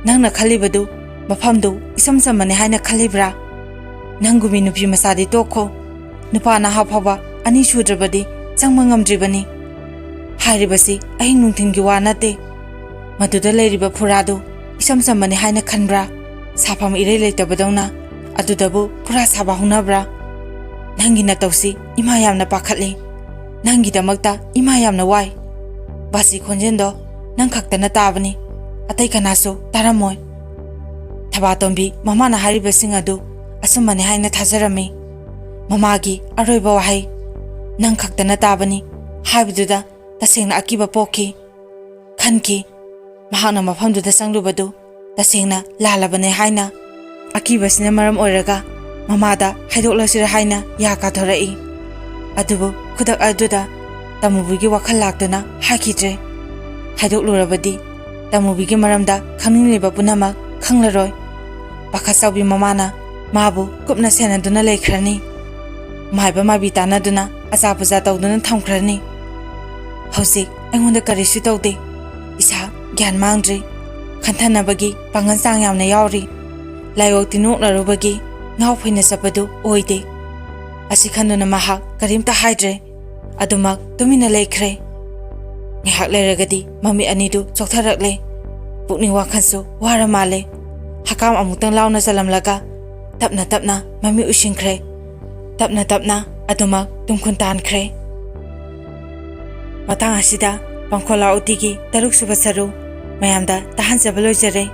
ꯅꯪꯅ ꯈꯜꯂꯤꯕꯗꯨ ꯃꯐꯝꯗꯨ ꯏꯆꯝ ꯆꯝꯕꯅꯤ ꯍꯥꯏꯅ ꯈꯜꯂꯤꯕ꯭ꯔꯥ? ꯅꯪꯒꯨꯝꯕꯤ ꯅꯨꯄꯤ ꯃꯆꯥꯗꯤ ꯇꯣꯛꯈꯣ꯫ ꯅꯨꯄꯥ ꯅꯍꯥ ꯐꯥꯎꯕ ꯑꯅꯤ ꯁꯨꯗ꯭ꯔꯕꯗꯤ ꯆꯪꯕ ꯉꯝꯗ꯭ꯔꯤꯕꯅꯤ꯫ ꯍꯥꯏꯔꯤꯕꯁꯤ ꯑꯍꯤꯡ ꯅꯨꯡꯊꯤꯜꯒꯤ ꯋꯥ ꯅꯠꯇꯦ꯫ ꯃꯗꯨꯗ ꯂꯩꯔꯤꯕ ꯐꯨꯔꯥꯗꯨ ꯏꯆꯝ ꯆꯝꯕꯅꯤ ꯍꯥꯏꯅ ꯈꯟꯕ꯭ꯔꯥ? ꯁꯥꯐꯝ ꯏꯔꯩ ꯂꯩꯇꯕꯗꯧꯅ ꯑꯗꯨꯗꯕꯨ ꯐꯨꯔꯥ ꯁꯥꯕ ꯍꯧꯅꯕ꯭ꯔꯥ? ꯅꯪꯒꯤ ꯅꯇꯧꯁꯤ ꯏꯃꯥ ꯌꯥꯝꯅ ꯄꯥꯈꯠꯂꯤ꯫ ꯅꯪꯒꯤꯗꯃꯛꯇ ꯏꯃꯥ ꯌꯥꯝꯅ ꯋꯥꯏ꯫ ꯕꯥꯁꯤ ꯈꯣꯟꯖꯦꯜꯗꯣ ꯅꯪ ꯈꯛꯇꯅ ꯇꯥꯕꯅꯤ, ꯑꯇꯩ ꯀꯅꯥꯁꯨ ꯇꯥꯔꯝꯃꯣꯏ꯫" ꯊꯕꯥꯇꯣꯝꯕꯤ ꯃꯃꯥꯅ ꯍꯥꯏꯔꯤꯕꯁꯤꯡ ꯑꯗꯨ ꯑꯆꯨꯝꯕꯅꯤ ꯍꯥꯏꯅ ꯊꯥꯖꯔꯝꯃꯤ꯫ ꯃꯃꯥꯒꯤ ꯑꯔꯣꯏꯕ ꯋꯥꯍꯩ, "ꯅꯪ ꯈꯛꯇꯅ ꯇꯥꯕꯅꯤ" ꯍꯥꯏꯕꯗꯨꯗ ꯇꯁꯦꯡꯅ ꯑꯀꯤꯕ ꯄꯣꯛꯈꯤ꯫ ꯈꯟꯈꯤ, ꯃꯍꯥꯛꯅ ꯃꯐꯝꯗꯨꯗ ꯆꯪꯂꯨꯕꯗꯨ ꯇꯁꯦꯡꯅ ꯂꯥꯜꯂꯕꯅꯦ ꯍꯥꯏꯅ꯫ ꯑꯀꯤꯕꯁꯤꯅ ꯃꯔꯝ ꯑꯣꯏꯔꯒ ꯃꯃꯥꯗ ꯍꯥꯏꯗꯣꯛꯂꯁꯤꯔ ꯍꯥꯏꯅ ꯌꯥ ꯀꯥꯊꯣꯔꯛꯏ꯫ ꯑꯗꯨꯕꯨ ꯈꯨꯗꯛ ꯑꯗꯨꯗ ꯇꯃꯨꯕꯤꯒꯤ ꯋꯥꯈꯜ ꯂꯥꯛꯇꯨꯅ ꯍꯥꯏꯈꯤꯗ꯭ꯔꯦ꯫ ꯍꯥꯏꯗꯣꯛꯂꯨꯔꯕꯗꯤ ꯇꯃꯨꯕꯤꯒꯤ ꯃꯔꯝꯗ ꯈꯪꯅꯤꯡꯂꯤꯕ ꯄꯨꯝꯅꯃꯛ ꯈꯪꯂꯔꯣꯏ꯫ ꯄꯥꯈꯠ ꯆꯥꯎꯕꯤ ꯃꯃꯥꯅ ꯃꯥꯕꯨ ꯀꯨꯞꯅ ꯁꯦꯟꯅꯗꯨꯅ ꯂꯩꯈ꯭ꯔꯅꯤ꯫ ꯃꯥꯏꯕ ꯃꯥꯏꯕꯤ ꯇꯥꯟꯅꯗꯨꯅ ꯑꯆꯥ ꯄꯨꯖꯥ ꯇꯧꯗꯨꯅ ꯊꯝꯈ꯭ꯔꯅꯤ꯫ ꯍꯧꯖꯤꯛ ꯑꯩꯉꯣꯟꯗ ꯀꯔꯤꯁꯨ ꯇꯧꯗꯦ꯫ ꯏꯁꯥ ꯒ꯭ꯌꯥꯟ ꯃꯥꯡꯗ꯭ꯔꯤ꯫ ꯈꯟꯊꯅꯕꯒꯤ ꯄꯥꯡꯒꯜ ꯆꯥꯡ ꯌꯥꯝꯅ ꯌꯥꯎꯔꯤ꯫ ꯂꯥꯏꯑꯣꯛꯇꯤ ꯅꯣꯛꯅꯔꯨꯕꯒꯤ ꯉꯥꯎ ꯐꯩꯅ ꯆꯠꯄꯗꯨ ꯑꯣꯏꯗꯦ꯫ ꯑꯁꯤ ꯈꯟꯗꯨꯅ ꯃꯍꯥꯛ ꯀꯔꯤꯝꯇ ꯍꯥꯏꯗ꯭ꯔꯦ꯫ ꯑꯗꯨꯃꯛ ꯇꯨꯃꯤꯟꯅ ꯂꯩꯈ꯭ꯔꯦ꯫ ꯉꯥꯏꯍꯥꯛ ꯂꯩꯔꯒꯗꯤ ꯃꯃꯤꯠ ꯑꯅꯤꯗꯨ ꯆꯣꯛꯊꯔꯛꯂꯦ꯫ ꯄꯨꯛꯅꯤꯡ ꯋꯥꯈꯜꯁꯨ ꯋꯥꯔ ꯃꯥꯜꯂꯦ꯫ ꯍꯀꯥꯝ ꯑꯃꯨꯛꯇꯪ ꯂꯥꯎꯅ ꯆꯜꯂꯝꯂꯒ ꯇꯞꯅ ꯇꯞꯅ ꯃꯃꯤꯠ ꯎꯏꯁꯤꯟꯈ꯭ꯔꯦ꯫ ꯇꯞꯅ ꯇꯞꯅ ꯑꯗꯨꯃꯛ ꯇꯨꯝꯈꯨꯟ ꯇꯥꯟꯈ꯭ꯔꯦ꯫ ꯃꯇꯥꯡ ꯑꯁꯤꯗ ꯄꯥꯡꯈꯣꯂꯥ ꯎꯇꯤꯒꯤ ꯇꯔꯨꯛ ꯁꯨꯕ ꯁꯔꯨꯛ ꯃꯌꯥꯝꯗ ꯇꯥꯍꯟꯖꯕ ꯂꯣꯏꯖꯔꯦ꯫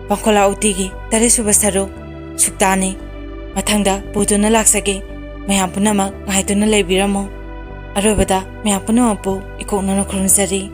ꯄꯥꯡꯈꯣꯂꯥ ꯎꯇꯤꯒꯤ ꯇꯔꯦꯠ ꯁꯨꯕ ꯁꯔꯨꯛ ꯁꯨꯛꯇꯥꯅꯤ꯫ ꯃꯊꯪꯗ ꯄꯨꯗꯨꯅ ꯂꯥꯛꯆꯒꯦ꯫ ꯃꯌꯥꯝ ꯄꯨꯝꯅꯃꯛ ꯉꯥꯏꯗꯨꯅ ꯂꯩꯕꯤꯔꯝꯃꯨ꯫ ꯑꯔꯣꯏꯕꯗ ꯃꯌꯥꯝ ꯄꯨꯝꯅꯃꯛꯄꯨ ꯏꯀꯣꯛꯅꯅ ꯈꯨꯔꯨꯝꯖꯔꯤ꯫